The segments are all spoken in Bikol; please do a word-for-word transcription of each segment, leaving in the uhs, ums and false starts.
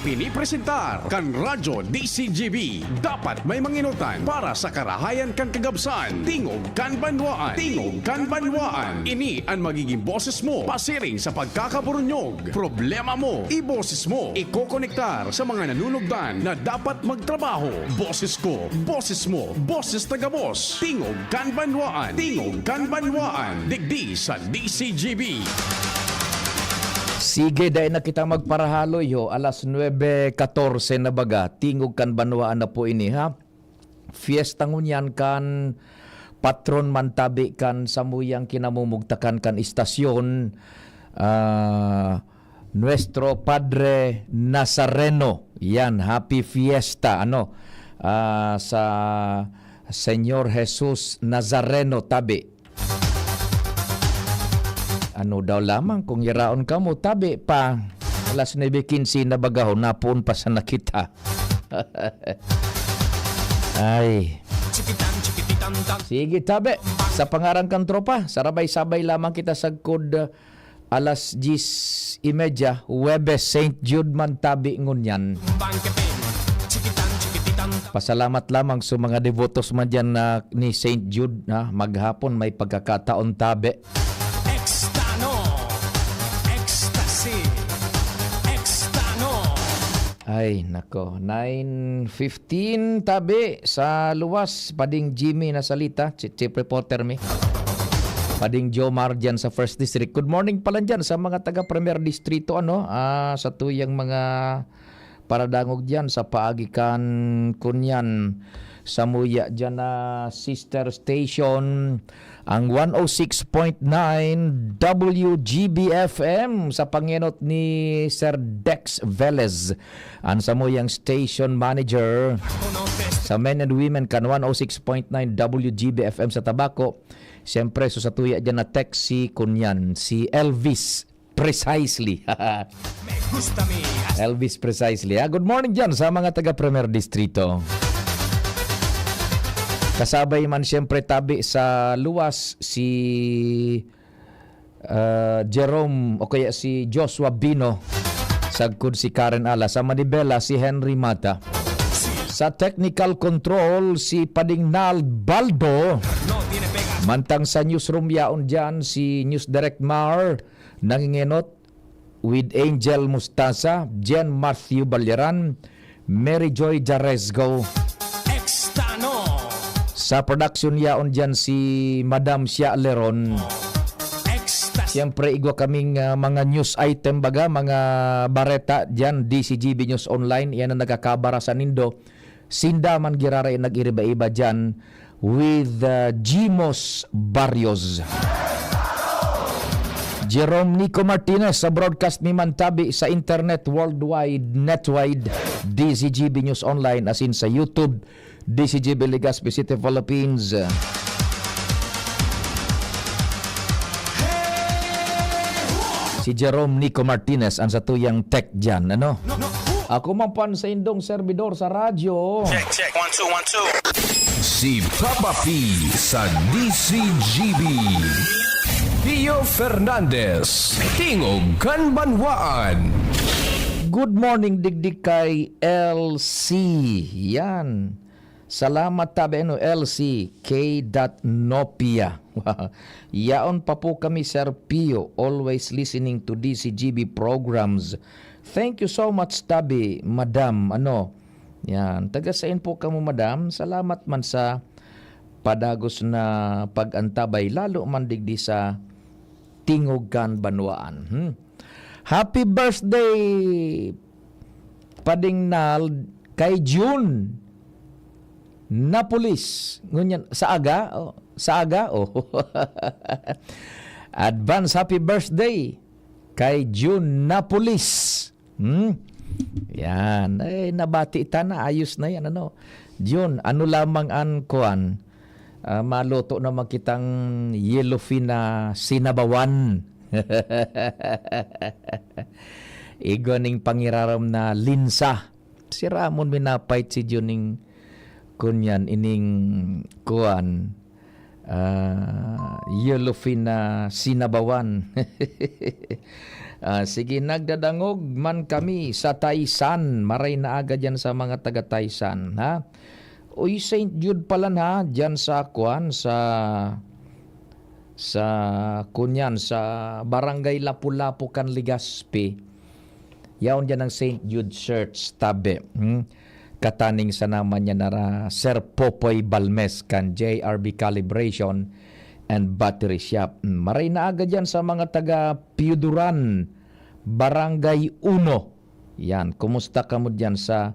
Pinipresentar kan Radyo D C G B. Dapat may mangenotan para sa karahayan kan kagabsan. Tingog kan Banwaan. Tingog kan Banwaan. Ini an magiging boses mo pasiring sa pagkakaburunyog. Problema mo, iboses mo. Ikokonektar sa mga nanunugdan na dapat magtrabaho. Boses ko, boses mo, boses taga-boss. Tingog kan Banwaan. Tingog kan Banwaan. Digdi sa D C G B. Sige, dai na kita magparahaloy, ho. Alas nuebe katorse na baga. Tingog kan Banwaan na po ini, ha? Fiesta ngunyan kan patron man tabi kan samuyang kinamumugtakan kan istasyon, ah, Nuestro Padre Nazareno. Yan, happy fiesta, ano, ah, sa Señor Jesus Nazareno tabi. Ano daw lamang kung hiraon kamo, tabi pa. Alas nuebe quince na bagahon, napoon pa sana kita. Ay. Sige, tabi. Sa pangaran kan tropa, sarabay-sabay lamang kita sagkod, uh, alas diyes y media, Huwebes, Saint Jude man tabi ngunyan. Pasalamat lamang sa mga devotos man dyan na ni Saint Jude, na maghapon may pagkakataon tabi. Extano, ecstasy, extano. Ay, nako. Nine fifteen, tabi, sa luwas, Pading Jimmy na salita, chi-, chief reporter mi. Pading Jomar dyan sa First District. Good morning pala dyan sa mga taga Premier Distrito, ano, ah, sa tuyang mga paradangog dyan sa paagi kan kunyan. Samuya dyan na sister station, ang one oh six point nine W G B F M sa pangenot ni Sir Dex Velez, ang samuyang station manager sa men and women kan one oh six point nine W G B F M sa Tabaco. Siyempre, so sa tuya dyan na text si kunyan, si Elvis Precisely. Me gusta mi. Elvis Precisely. Ah, good morning dyan sa mga taga Primer Distrito. Kasabay man siyempre tabi sa luwas si, ah, Jerome o kaya si Joshua Bino. Sagkod si Karen Ala. Sa Manibela, si Henry Mata. Sa technical control, si Pading Nald Baldo. Mantang sa newsroom yaon dyan, si News Direct Mar. Nangingenot with Angel Mustasa, Jen Matthew Balyaran, Mary Joy Jaresgo. Extano. Sa production yaon dyan si Madam Shia Leron. Extano. Siyempre, igwa kaming, ah, mga news item baga, mga bareta dyan, D C G B News Online, yan ang nagkakabara sa nindo. Sinda man giraray nag-iriba-iba dyan with, uh, Jimos Barrios. Jerome Nico Martinez sa broadcast ni Mantabi sa internet worldwide, netwide, D C G B News Online, asin sa YouTube, D C G B Legazpi City, Philippines. Si Jerome Nico Martinez ang satuyang tech dyan, ano? Ako man pan sa indong servidor sa radyo. Check, check. One, two, one, two. Si Papa P sa D C G B. Pio Fernandez, Tingog kan Banwaan. Good morning, digdi kay L C. Yan. Salamat tabi, ano, L C K dot Nopia. Yaon pa po kami, Sir Pio. Always listening to D C G B programs. Thank you so much, tabi, Madam. Ano, yan. Taga sain po kamo, Madam? Salamat man sa padagos na pag-antabay, lalo man digdi sa Tingog kan Banwaan. Hmm? Happy birthday, Pading Nald, kay June Napolis. Ngunyan, sa aga? Oh, sa aga? Oh. Advance happy birthday kay June Napolis. Hmm? Yan. Eh, nabati ta na. Ayos na yan, ano? June, ano lamang an kuan? Ah, maluto naman kitang yellowfin na sinabawan. Igwa ning pangirarom na linsa. Si Ramon minapait si June ning kunyan, ining kuan. Ah, yellowfin na sinabawan. Ah, sige, nagdadangog man kami sa Taysan. Maray na aga diyan sa mga taga Taysan, ha? Uy, Saint Jude pala na, diyan sa kuan, sa, sa kunyan, sa Barangay Lapu-Lapu kan Legazpi. Yaon diyan ang Saint Jude Church, tabi. Hmm? Kataning sa naman niya nara Sir Popoy Balmes kan J R B Calibration and Battery Shop. Hmm, maray na aga diyan sa mga taga Piuduran, Barangay Uno. Yan, kumusta kamo diyan sa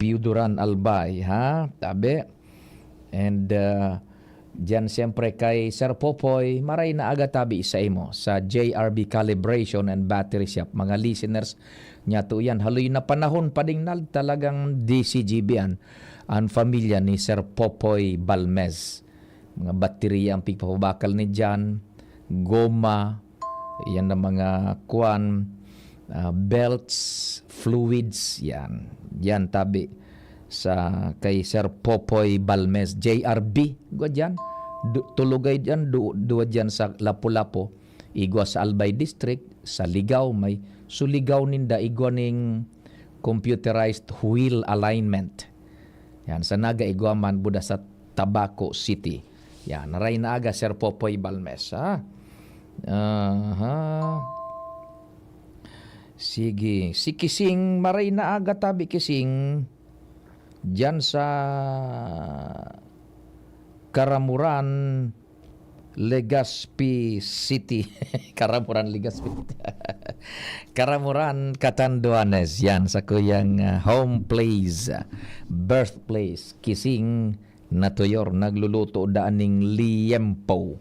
Piuduran, Albay, ha? Tabi. And, uh, diyan siyempre kay Sir Popoy, maray na aga tabi sa imo sa J R B Calibration and Battery Shop. Mga listeners niya to yan. Haloy na panahon pa ding nag talagang D C G B an, ang pamilya ni Sir Popoy Balmes. Mga baterya ang pigpapabakal ni Jan, goma, yan ang mga kuan, ah, belts, fluids, yan. Yan tabi sa kay Sir Popoy Balmes, J R B. Igwa diyan. Du-, tulugay diyan, du-, duwa diyan sa Lapu-Lapu. Igwa sa Albay District, sa Ligao, may suligaw ninda, igwa ning computerized wheel alignment. Yan, sa Naga, igwa man, buda sa Tabaco City. Yan, maray na aga, Sir Popoy Balmes, ha? Aha. Sige, si Kising, maray na aga tabi, Kising. Diyan sa Karamuran, Legazpi City. Karamuran, Legazpi City. Karamuran, Catanduanes. Yan, sa kuyang, ah, home place, ah, birthplace, Kising, Natuyor, nagluluto daan ning liempo.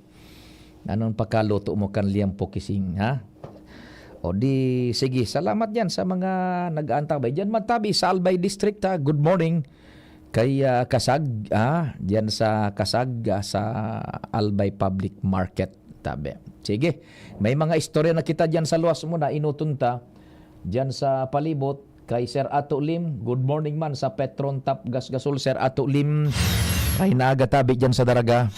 Anong pakaluto mo kan liempo, Kising, ha? O di, sige, salamat diyan sa mga nag-aantabay. Diyan man tabi sa Albay District, ha? Good morning kay, ah, Kasag, ha? Diyan sa Kasag, ah, sa Albay Public Market, tabi. Sige, may mga istorya na kita diyan sa luwas mo na inuton ta. Diyan sa palibot, kay Sir Ato Lim. Good morning man sa Petron Top Gasgasol, Sir Ato Lim. Ay, naaga tabi diyan sa Daraga.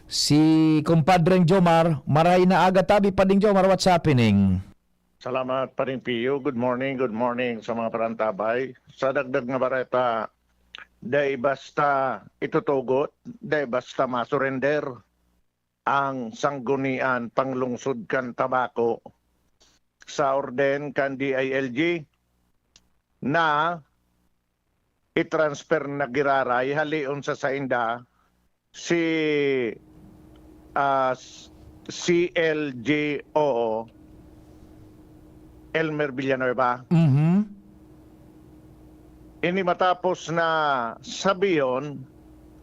Si Kumpadreng Jomar, maray na aga tabi, Pading Jomar, what's happening? Salamat, Paring Pio. Good morning, good morning sa mga parantabay. Sa dagdag nga bareta, dai basta itutugot, dai basta masurrender ang Sanggunian Panglungsod kan Tabako sa orden kan D I L G na i-transfer na giraray halion sa sainda si, ah, s-, C L G O Elmer Villanueva. Mhm. Ini matapos na sabihon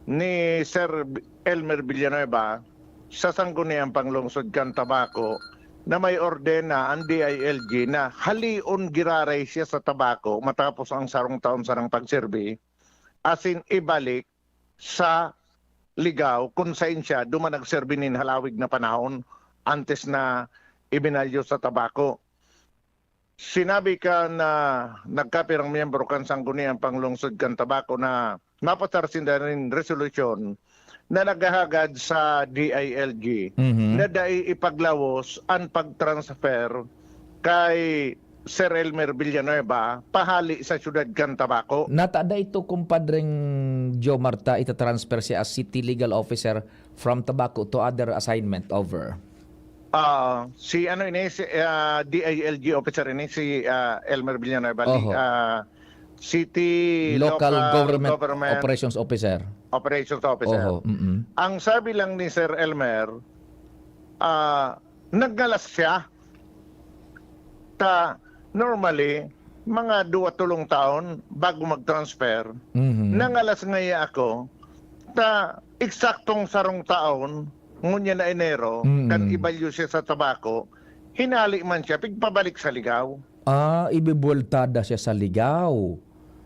ni Sir Elmer Villanueva sa Sangguniang Panglungsod kan Tabako na may ordena ang D I L G na halion giraray siya sa Tabako matapos ang sarong taon sarang pagserbi, asin ibalik sa Ligao kun saen siya duman nagserbi nin halawig na panahon antes na ibinalyo sa Tabako. Sinabi kan, ah, nagkapirang miyembro kan Sangguniang Panglungsod kan Tabako na napasar sinda nin resolusyon na naghahagad sa D I L G Mhm. na dai ipaglawos an pag-transfer kay Sir Elmer Villanueva pahali sa siyudad kan Tabako. Natada ito, Kumpadreng Joe Marta, ita-transfer siya as city legal officer from Tabako to other assignment over. Ah, si ano ini, si, ah, D I L G officer ini, si, ah, Elmer Villanueva, li-, Oho. ah, City Local Local Government Government Operations Officer. Operations Officer. Oho, mm-mm. Ang sabi lang ni Sir Elmer, ah, nagngalas siya. Ta, normally, mga duwa tolong taon bago mag-transfer, Mhm. nangalas ngaya ako, ta eksaktong sarong taon, ngunyan na Enero, Mm. kan ibalyo siya sa Tabako, hinali man siya, pigpabalik sa Ligao. Ah, ibibuweltada siya sa Ligao.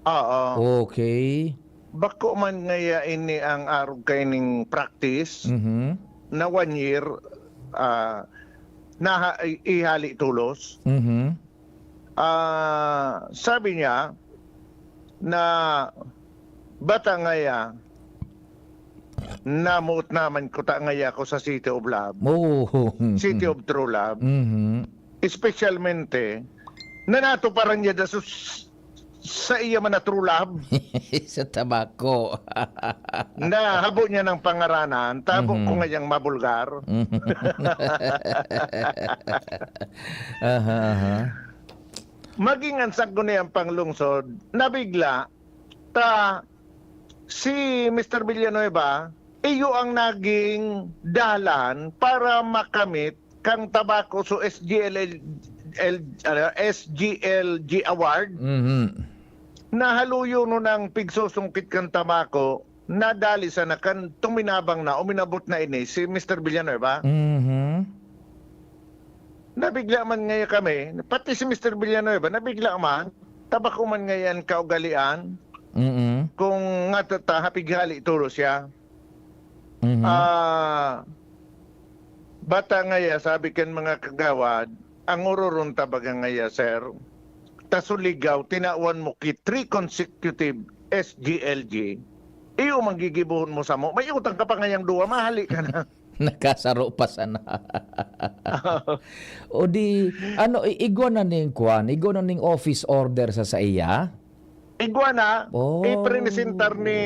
Oo. Okay. Bako man ngaya ini ang arog kaining practice Mhm. na one year, ah, naha-, i-, ihali tolos. Mhm. Ah, sabi niya na Bata ngaya, namuot naman kuta ngaya ako sa City of Love. Oh. City of True Love. Mhm. Espesyalmente, na natuparan niya da sus-, sa iya man na true love. Sa tabako. Na habo niya ng pangaranan, tabo Mhm. ko ngayang mabulgar. Mhm. Aha, aha. Maging ang sangguniang panglungsod, nabigla, ta si Mister Villanueva, iyo ang naging dalan para makamit kan tabako so S G L L, L, ano, S G L G Award. Mhm. Nahaluyo nun ang pigsusungkit kan tabako, nadali sana kan tuminabang na, uminabot na ini si Mister Villanueva. Mhm. Nabigla man ngaya kami, pati si Mister Villanueva, nabigla man, tabako man ngayan kaugalian, Mm. kung nga ta-, ta-, hapig hali tulo siya. Mhm. Ah, bata ngaya, sabi kan mga kagawad, ang ororong tabaga ngaya, sir, ta suligaw, tinawan mo ki three consecutive S G L G. Iyo, manggigibohon mo samo. May utang ka pa ngayang duwa, mahali ka na. Nakasaro pa sana. O di, ano, i-, igwa na ning kwan, igwa na ning office order sa saiya? Igwa na, Oh. ipresentar ni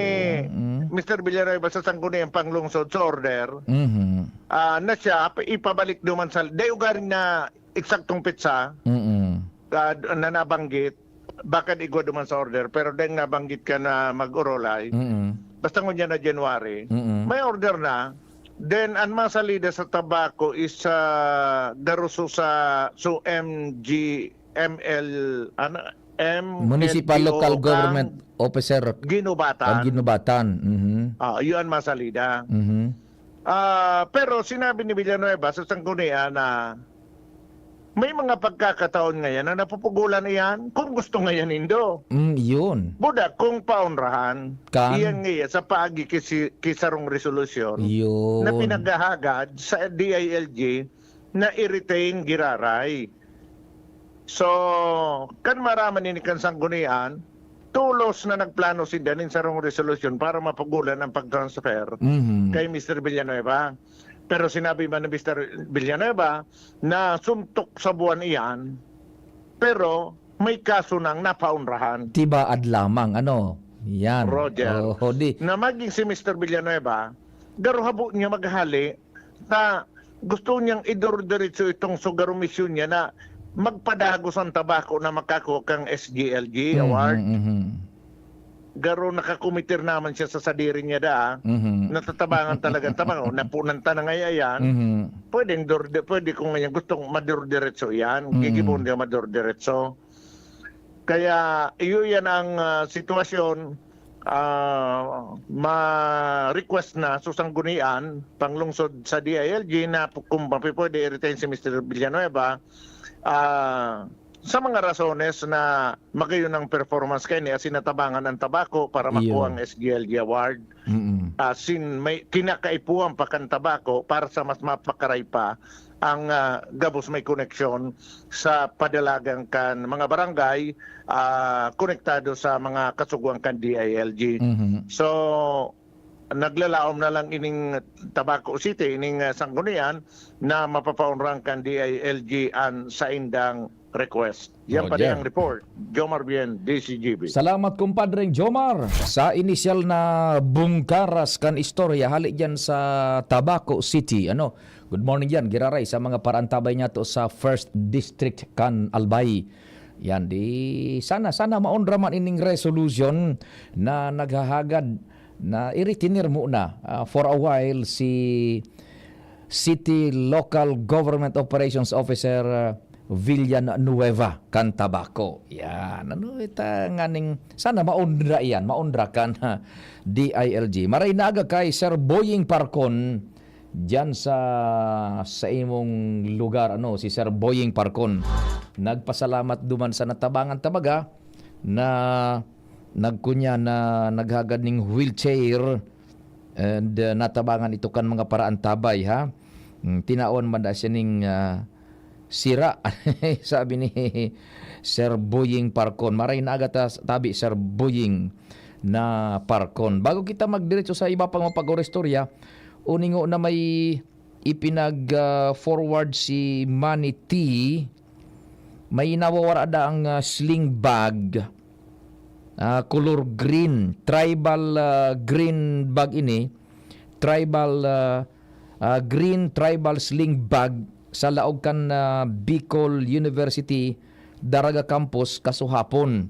Mm. Mister Villanueva sa Sangguniang Panglungsod sa order, Mhm. ah, na siya, pa-, ipabalik duman sa, dai ugaring na eksaktong petsa, Mm. ah, na nabanggit, baka di igwa duman sa order, pero dai nabanggit ka na mag-orolay. Mm. Basta ngunyan na January, Mm. may order na. Then, ang masalida sa tabako is, ah, garuso sa, so, M G, M L, ano, M L G O Municipal Local kang Government Officer. Ginubatan. Ang Ginubatan. Mhm. Ah, yun ang masalida. Mhm. Ah, pero sinabi ni Villanueva sa Sanggunian na may mga pagkakataon ngayon na napupugulan iyan kung gusto ngayon nindo. Mm, yun. Buda kung paunrahan, Kan? iyan ngayon sa paagi ki si-, ki sarong resolusyon Yun. na pinaghahagad sa D I L G na i-retain giraray. So, kan maraman ini kan Sanggunian, tulos na nagplano sinda nin sarong resolusyon para mapugulan ang pag-transfer Mhm. kay Mister Villanueva. Pero sinabi man ni Mister Villanueva na suntok sa buwan iyan, pero may kaso nang napaunrahan. Tibaad lamang, ano? Yan. Roger. Oh, di. Na maging si Mister Villanueva, garo habo niya maghali na gusto niyang idurdiretso itong sugarumisyon niya na magpadagos ang tabako na makakua kang S G L G Mhm, award. mhm. Garo nakakumitir naman siya sa sadiri niya da, ah. Mhm. Natatabangan talaga ang tabako. Napunan ta na ngayon yan. Mhm. Pwedeng durde-, pwede kung ngayon gustong madurdiretso yan. Mhm. Gigibon niya madurdiretso. Kaya iyo yan ang, ah, sitwasyon, ah, ma-request na sa Sanggunian, panglungsod sa D I L G na pu-, kung mapi-, pwede i-retain si Mister Villanueva, ah, sa mga rasones na magayon ang performance kaini, asin natabangan ang tabako para Iyo. makuha ang S G L G award. Mm. Asin may kinakaipuhan pa kan tabako para sa mas mapakaray pa ang, ah, gabos may koneksyon sa padalagan kan mga barangay, ah, konektado sa mga kasugoan kan D I L G. Mhm. So, naglalaom na lang ining Tabaco City, ining, ah, sanggunian na mapapaunrang kan D I L G an saindang request. Yan pa Roger. Ang report. Jomar Bien, D C G B. Salamat, kumpadreng Jomar. Sa inisyal na bungkaras kan istorya, hali dyan sa Tabaco City. Ano? Good morning dyan, giraray sa mga paraantabay niyato sa First District kan Albay. Yan, di sana, sana maonra man ining resolution na naghahagad na i-retener muna, ah, for a while si City Local Government Operations Officer, ah, Villanueva kan Tabaco. Yan, ano ita nganing, sana maonra iyan, maonra kan, ha, D I L G. Maray na aga kay Sir Boying Parcon, diyan sa, sa imong lugar, ano, si Sir Boying Parcon. Nagpasalamat duman sa natabangan tabaga na nagkunya na naghagad ning wheelchair and, uh, natabangan ito kan mga paraantabay, ha. Mm, tinawan man da siya ning, ah, sira. Sabi ni Sir Boying Parcon. Maray na aga ta tabi, Sir Boying. na parkon. Bago kita magdiretso sa iba pang mga pag-oristorya, uningo na may ipinag-, ah, forward si Manny T. May nawawara daang, ah, sling bag. Ah, color green. Tribal, ah, green bag ini. Tribal, ah, ah, green tribal sling bag sa laog kan, ah, Bicol University, Daraga Campus, kasuhapon.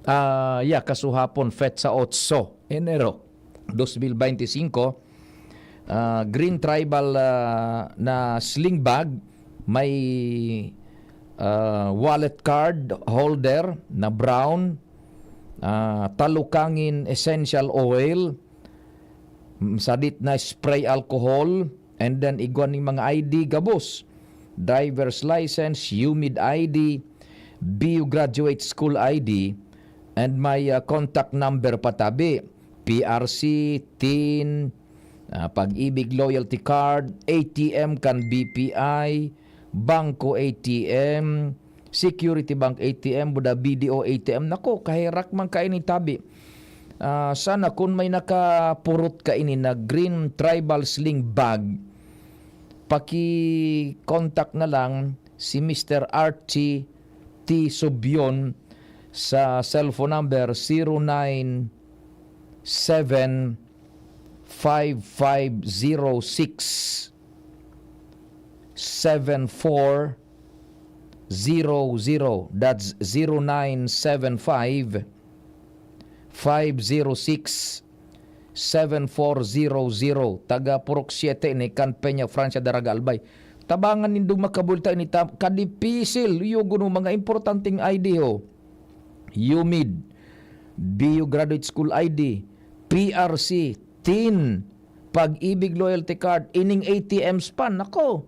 Ah, yeah, kasuhapon, petsa otso, Enero dos mil beintisinko. Ah, green tribal, ah, na sling bag, may, ah, wallet card holder na brown, ah, talukangin essential oil, mm, sadit na spray alcohol, and then igwa ning mga I D gabos, driver's license, humid I D, B U Graduate School I D, and may, ah, contact number patabi, P R C, tin, ah, Pag-ibig Loyalty Card, A T M kan B P I, Bangko A T M, Security Bank A T M, buda B D O A T M. Nako, kaherak man kaini tabi. Ah, sana kun may nakapurot kaini na green tribal sling bag, paki-contact na lang si Mister Archie T Subion sa cellphone number zero nine seven five five zero six seven four zero zero. That's zero nine seven five five zero six seven four zero zero. Taga Purok Siete ini kan Peña Francia, Daraga, Albay. Tabangan nindong makabulta ini ta-, kadipisil. Iyo, guno, mga importanteng I D ho. UMID, B U Graduate School I D, P R C, tin, Pag-ibig Loyalty Card, ining A T Ms pa, nako.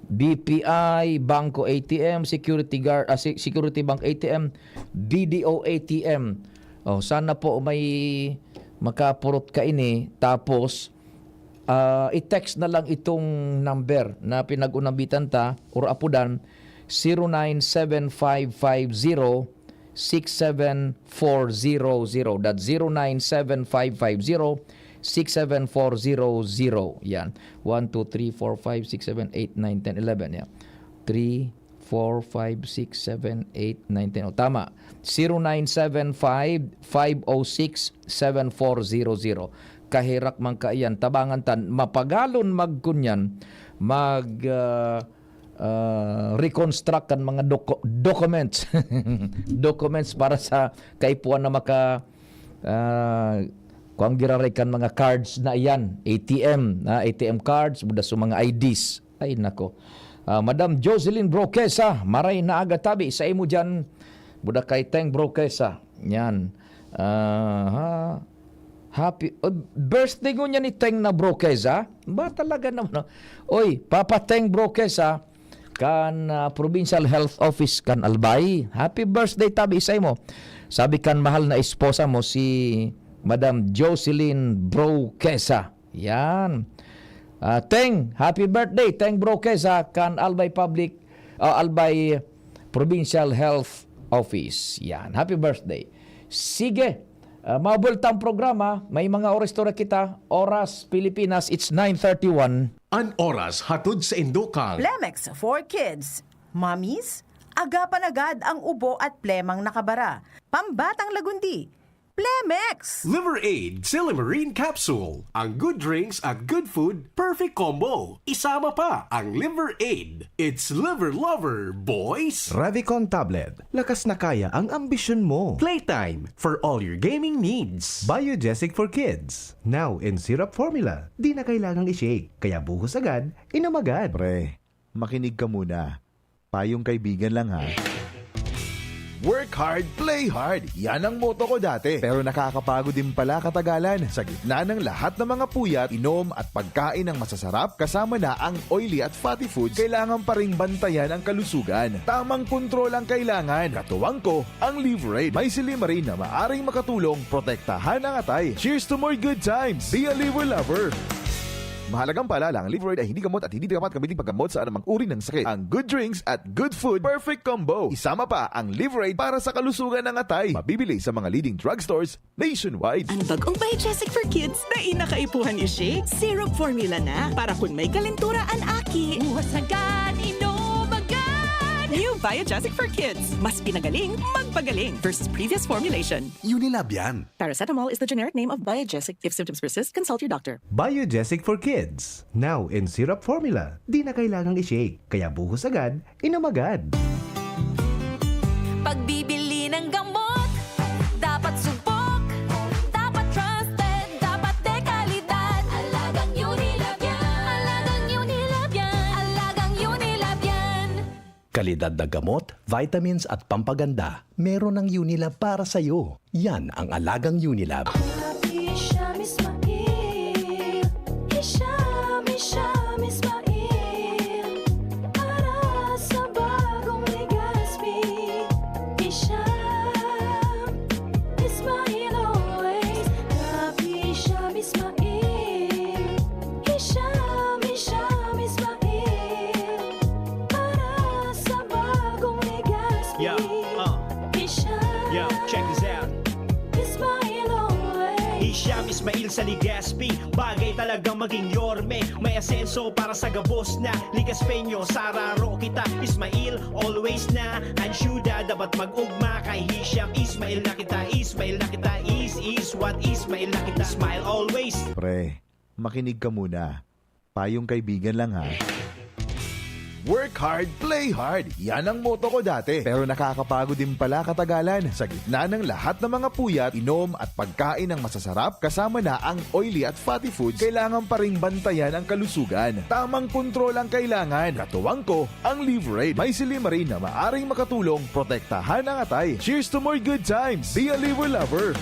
B P I, Bangko A T M, Security Guard, ah, se-, Security Bank A T M, B D O A T M. Oh, sana po may makapurot kaini. Tapos, ah, i-text na lang itong number na pinag-unambitan ta or apodan, zero nine seven five five zero six seven four zero zero. That's zero nine seven five five zero six seven four zero zero. Yan. One, two, three, four, five, six, seven, eight, nine, ten, eleven. Yan. Three, four, five, six, seven, eight, nine, ten. O, tama. Zero nine seven five five oh six seven four zero zero. Kaherak man kaiyan, tabangan tan, mapagalon magkunyan, mag, ah, ah, reconstruct kan mga doku-, documents. Documents para sa kaipuhan na maka, ah, kuwan, giraray kan mga cards na iyan, A T M, ah, A T M cards, buda sa mga I Ds. Ay, nako. Ah, Madam Jocelyn Broquesa, maray na aga tabi sa imo diyan. Buda kay Teng Broquesa. Yan. Ah, ha. Happy, oh, birthday ngunyan ni Teng na Broquesa? Ba talaga naman, no? Oy, Papa Teng Broquesa, kan, ah, Provincial Health Office kan Albay. Happy birthday tabi sa imo. Sabi kan mahal na esposa mo, si Madam Jocelyn Broquesa. Yan. Ah, Teng, happy birthday, Teng Broquesa, kan Albay Public, ah, Albay Provincial Health Office. Yan, happy birthday. Sige, ah, mabulta ang programa, may mga oras to na kita. Oras Pilipinas, it's nine thirty-one. An oras hatod sa Indokang. Plemex for Kids. Mommies, agapan agad ang ubo at plemang nakabara. Pambatang lagundi, Plemex! Liver Aid, Silimarine Capsule. Ang good drinks at good food, perfect combo. Isama pa ang Liver Aid. It's Liver Lover, boys! Revicon Tablet. Lakas na kaya ang ambisyon mo. Playtime for all your gaming needs. Biogesic for Kids. Now in syrup formula. Di na kailangang i-shake. Kaya buhos agad, inom agad. Pre, makinig ka muna. Payong kaibigan lang, ha. Work hard, play hard. Yan ang motto ko dati. Pero nakakapagod din pala katagalan. Sa gitna ng lahat ng mga puyat, inom at pagkain ng masasarap, kasama na ang oily at fatty foods, kailangan pa ring bantayan ang kalusugan. Tamang kontrol ang kailangan. Katuwang ko, ang Liver Aid. May silimarin na maaring makatulong protektahan ang atay. Cheers to more good times! Be a Liver Lover! Mahalagang paalala, ang Liverade ay hindi gamot at hindi dapat gamitin paggamot sa anumang uri ng sakit. Ang good drinks at good food, perfect combo. Isama pa ang Liverade para sa kalusugan ng atay. Mabibili sa mga leading drugstores nationwide. An bag-ong Biogesic for Kids, dai na kaipuhan i-shake. Syrup formula na, para kun may kalentura an aki. Buhas agad, inom agad! New Biogesic for Kids. Mas pinagaling, magpagaling versus previous formulation. Unilab yan. Paracetamol is the generic name of Biogesic. If symptoms persist, consult your doctor. Biogesic for Kids. Now in syrup formula. Di na kailangang i-shake. Kaya buhos agad, inom agad. Pagbibili ng gamot, dapat subok, dapat trusted, dapat de kalidad. Alagang Unilab yan. Alagang Unilab yan. Alagang Unilab yan. Kalidad na gamot, vitamins at pampaganda, meron ang Unilab para sa'yo. Yan ang alagang Unilab. Hisham Ismail, Hisham, Hisham Ismail, para sa bagong Legazpi. Hisham Ismail always, Rap Hisham Ismail, Hisham, Hisham Ismail, para sa bagong Legazpi. Yeah, uh. Hisham. Yeah, check this out. Ismail always. Hisham Ismail sa Legazpi, bagay talagang maging yorme. May asenso para sa gabos na Legazpeño, sararo kita. Ismail, always na. Ang syudad dapat mag-ugma kay Hisham. Ismail na kita, Ismail na kita. Is, is what, Ismail na kita. Smile always. Pre, makinig ka muna. Payong kaibigan lang, ha. Work hard, play hard. Yan ang motto ko dati. Pero nakakapagod din pala katagalan. Sa gitna ng lahat ng mga puyat, inom at pagkain ng masasarap, kasama na ang oily at fatty foods, kailangan pa ring bantayan ang kalusugan. Tamang kontrol ang kailangan. Katuwang ko, ang Liverade. May silymarin na maaring makatulong protektahan ang atay. Cheers to more good times! Be a Liver Lover!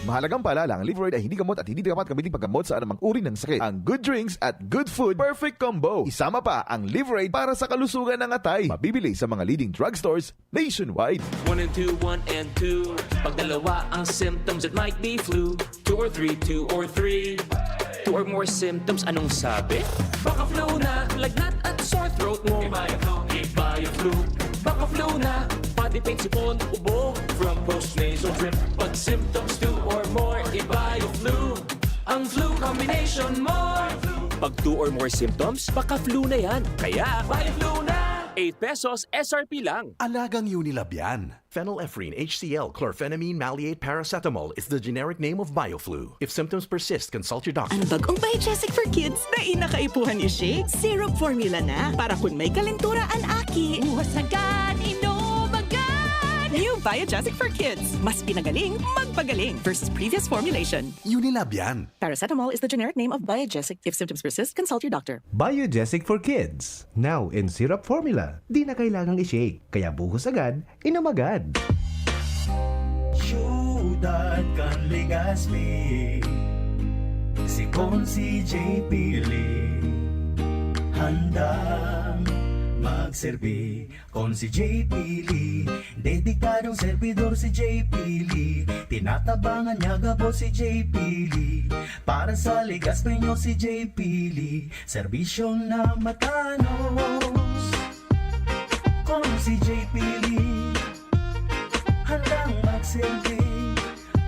Mahalagang paalala, ang Liverade ay hindi gamot at hindi dapat gamitin paggamot sa anumang uri ng sakit. Ang good drinks at good food, perfect combo. Isama pa ang Liverade para sa kalusugan ng atay. Mabibili sa mga leading drugstores nationwide. One and two, one and two. Pag dalawa ang symptoms, it might be flu. Two or three, two or three. Two or more symptoms, anong sabi? Baka flu na, lagnat at sore throat mo. Ibaya flu, ibaya flu. Baka flu na, body pain, sipon, ubo. From post nasal drip, pag symptoms two or more, ibaya flu. Ang flu combination mo. Pag two or more symptoms, baka flu na yan. Kaya, ibaya flu na. Eight pesos S R P lang. Alagang Unilab yan. Phenylephrine H C L, chlorphenamine maleate paracetamol is the generic name of Bioflu. If symptoms persist, consult your doctor. Ang bag-ong Biogesic for Kids, dai na kaipuhan i-shake. Syrup formula na, para kun may kalentura an aki. Buhas agad, inom agad! New Biogesic for Kids. Mas pinagaling, magpagaling versus previous formulation. Unilab yan. Paracetamol is the generic name of Biogesic. If symptoms persist, consult your doctor. Biogesic for Kids. Now in syrup formula. Di na kailangang i-shake. Kaya buhos agad, inom agad. Syudad kan Legazpi, si Consi J P Lee, handang magserbi. Consi J P Lee, dedikadong servidor si J P Lee. Tinatabangan niya gabos si J P Lee. Para sa Legazpeño si J P Lee, serbisyo na matanos. Consi J P Lee, handang magserbi.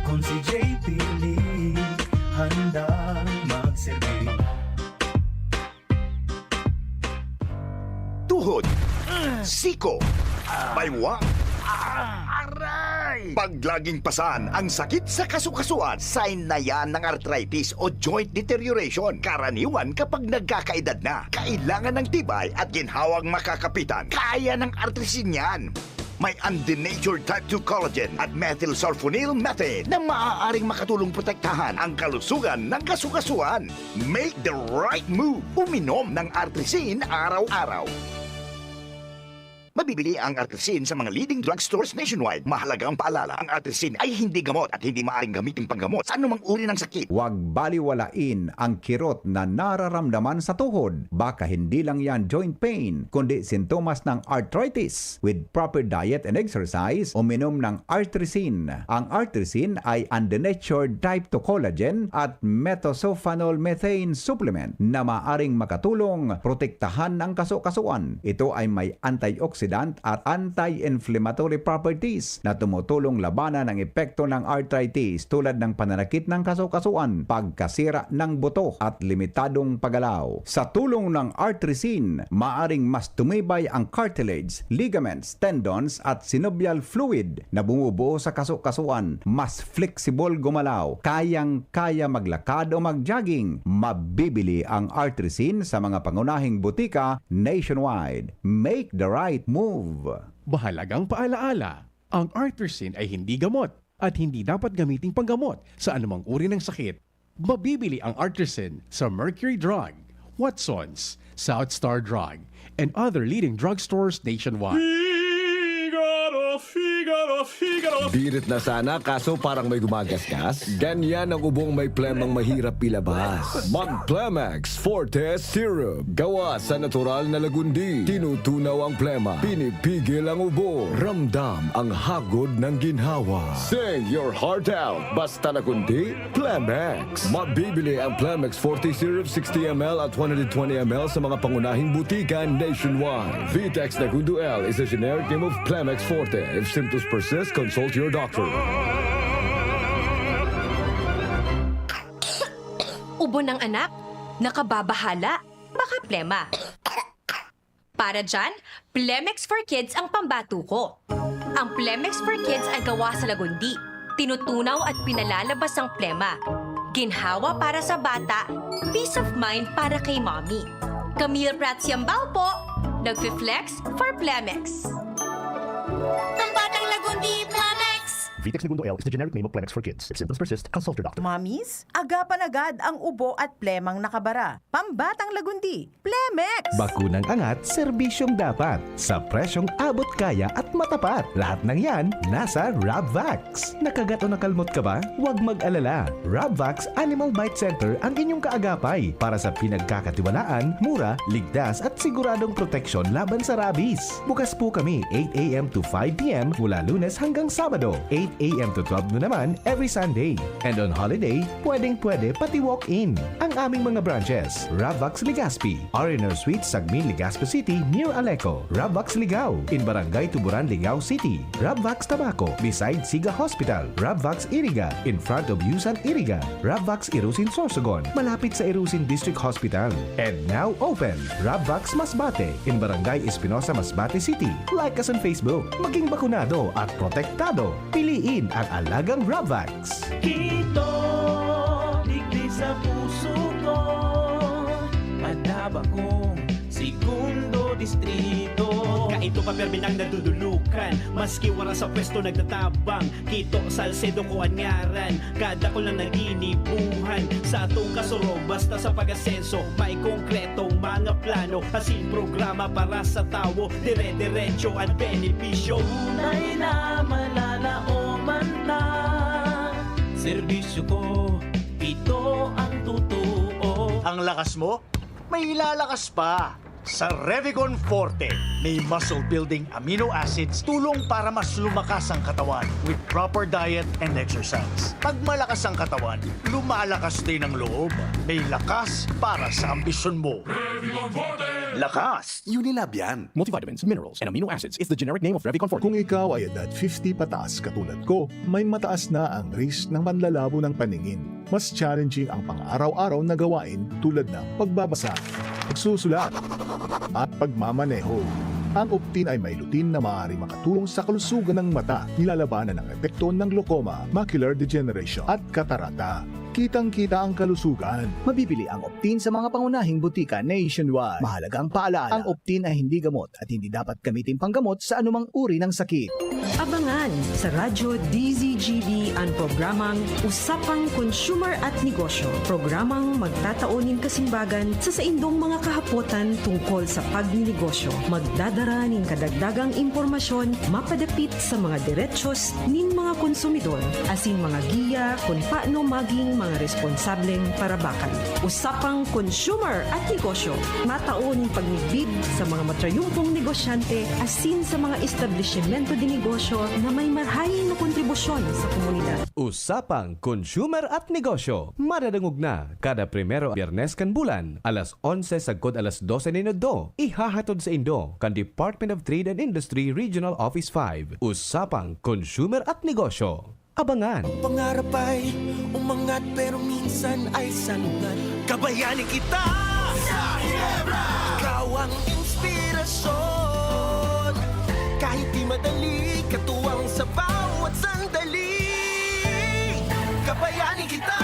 Consi J P Lee, handang magserbi. Tuhod, siko, baywang. Aray! Pag laging pasan ang sakit sa kasukasuan, sign na yan ng arthritis o joint deterioration. Karaniwan kapag nagkakaedad na, kailangan ng tibay at ginhawang makakapitan. Kaya ng Artrisin yan. May undenatured type two collagen at methylsulfonyl methane na maaaring makatulong protektahan ang kalusugan ng kasukasuan. Make the right move. Uminom ng Artrisin araw-araw. Mabibili ang Artrisin sa mga leading drugstores nationwide. Mahalagang paalala, ang Artrisin ay hindi gamot at hindi maaaring gamitin panggamot sa anumang uri ng sakit. Huwag baliwalain ang kirot na nararamdaman sa tuhod. Baka hindi lang yan joint pain, kundi sintomas ng arthritis. With proper diet and exercise, uminom ng Artrisin. Ang Artrisin ay undenatured type two collagen at methylsulfonyl methane supplement na maaring makatulong protektahan ang kaso-kasuan. Ito ay may antioxidant at anti-inflammatory properties na tumutulong labanan ang epekto ng arthritis, tulad ng pananakit ng kaso-kasuan, pagkasira ng buto, at limitadong paggalaw. Sa tulong ng Artrisin, maaring mas tumibay ang cartilage, ligaments, tendons, at synovial fluid na bumubuo sa kaso-kasuan. Mas flexible gumalaw, kayang-kaya maglakad o mag-jogging. Mabibili ang Artrisin sa mga pangunahing butika nationwide. Make the right move! Mahalagang paalaala, ang Artrisin ay hindi gamot at hindi dapat gamiting panggamot sa anumang uri ng sakit. Mabibili ang Artrisin sa Mercury Drug, Watson's, South Star Drug, and other leading drugstores nationwide. Figaro, Figaro, Figaro. Birit na sana, kaso parang may gumagasgas. Ganyan ang ubong may plemang mahirap ilabas. Mag Plemex Forte Syrup. Gawa sa natural na lagundi. Tinutunaw ang plema. Pinipigil ang ubo. Ramdam ang hagod ng ginhawa. Sing your heart out. Basta lagundi, Plemex. Mabibili ang Plemex forty Syrup sixty M L at one hundred twenty M L sa mga pangunahing butika nationwide. Vitex Nagundo L is a generic name of Plemex Forte. If symptoms persist, consult your doctor. Ubo ng anak? Nakababahala? Baka plema. Para dyan, Plemex for Kids ang pambato ko. Ang Plemex for Kids ay gawa sa lagundi. Tinutunaw at pinalalabas ang plema. Ginhawa para sa bata, peace of mind para kay mommy. Camille Prats Yambao po, nagfi-flex for Plemex. Pambatang lagundi, Plemex! Vitex Negundo L is the generic name of Plemex for Kids. If symptoms persist, consult your doctor. Mommies, agapan agad ang ubo at plemang nakabara. Pambatang lagundi, Plemex! Bakunang angat, serbisyong dapat. Sa presyong abot kaya at matapat. Lahat ng yan, nasa Rabvax. Nakagat o nakalmot ka ba? Huwag mag-alala. Rabvax Animal Bite Center ang inyong kaagapay para sa pinagkakatiwalaan, mura, ligtas at siguradong proteksyon laban sa rabies. Bukas po kami eight a m to five p m mula Lunes hanggang Sabado, eight a m to twelve noon naman every Sunday. And on holiday, pwedeng-pwede pati walk-in. Ang aming mga branches, Rabvax Legazpi, R and R Suite, Sagmin, Legazpi City, near Aleco, Rabvax Ligao, in Barangay Tuburan, Ligao City, Rabvax Tabaco, beside Siga Hospital, Rabvax Iriga, in front of Yusan Iriga, Rabvax Irusin Sorsogon, malapit sa Irusin District Hospital. And now open, Rabvax Masbate, in Barangay Espinosa, Masbate City. Like us on Facebook. Maging bakunado at protektado. Piliin ang alagang Rabvax. Kito, digdi sa puso ko, madaba kong segundo distrito. Kaito pa permi nang nadudulukan, maski wala sa pwesto nagtatabang. Kito, Salcedo ko an ngaran, kadakul na naginibuhan. Sa atong kasurog, basta sa pag-asenso, may konkretong mga plano, asin programa para sa tawo, dire-diretso an benepisyo. Tunay na malalaoman ta, serbisyo ko, ito ang totoo. Ang lakas mo, may ilalakas pa. Sa Revicon Forte, may muscle building amino acids, tulong para mas lumakas ang katawan with proper diet and exercise. Pag malakas ang katawan, lumalakas din ang loob. May lakas para sa ambisyon mo. Revicon Forte! Lakas! Unilab yan. Multivitamins, minerals, and amino acids is the generic name of Revicon Forte. Kung ikaw ay edad fifty pataas katulad ko, may mataas na ang risk ng panlalabo ng paningin. Mas challenging ang pang-araw-araw na gawain tulad ng pagbabasa, pagsusulat, at pagmamaneho. Ang Optin ay may lutein na maaaring makatulong sa kalusugan ng mata, nilalabanan ang epekto ng glaucoma, macular degeneration, at katarata. Kitang-kita ang kalusugan. Mabibili ang Optin sa mga pangunahing butika nationwide. Mahalagang paalaala, ang Optin ay hindi gamot at hindi dapat gamitin panggamot sa anumang uri ng sakit. Abangan sa Radyo D Z G B an programang Usapang Consumer at Negosyo, programang magtatao nin kasimbagan sa saindong mga kahapotan tungkol sa pagninegosyo. Magdadara nin kadagdagang impormasyon mapadapit sa mga derechos nin mga konsumidor, asin mga giya kun paano maging mga responsableng parabakan. Usapang Consumer at Negosyo, matao nin pagmidbid sa mga matrayumpong negosyante asin sa mga establisimento de negosyo na may marahay na kontribusyon sa komunidad. Usapang Consumer at Negosyo, madadangog na kada primero Biyernes kan bulan, alas onse sagkod alas dose nin udto. Ihahatod saindo kan Department of Trade and Industry Regional Office five. Usapang Consumer at Negosyo. Abangan! Ang pangarap ay umangat pero minsan ay salungat. Kabayani kita sa Ginebra! Ikaw ang inspirasyon. Kahit di madali, katuwang sa bawat sandali. Kabayani kita!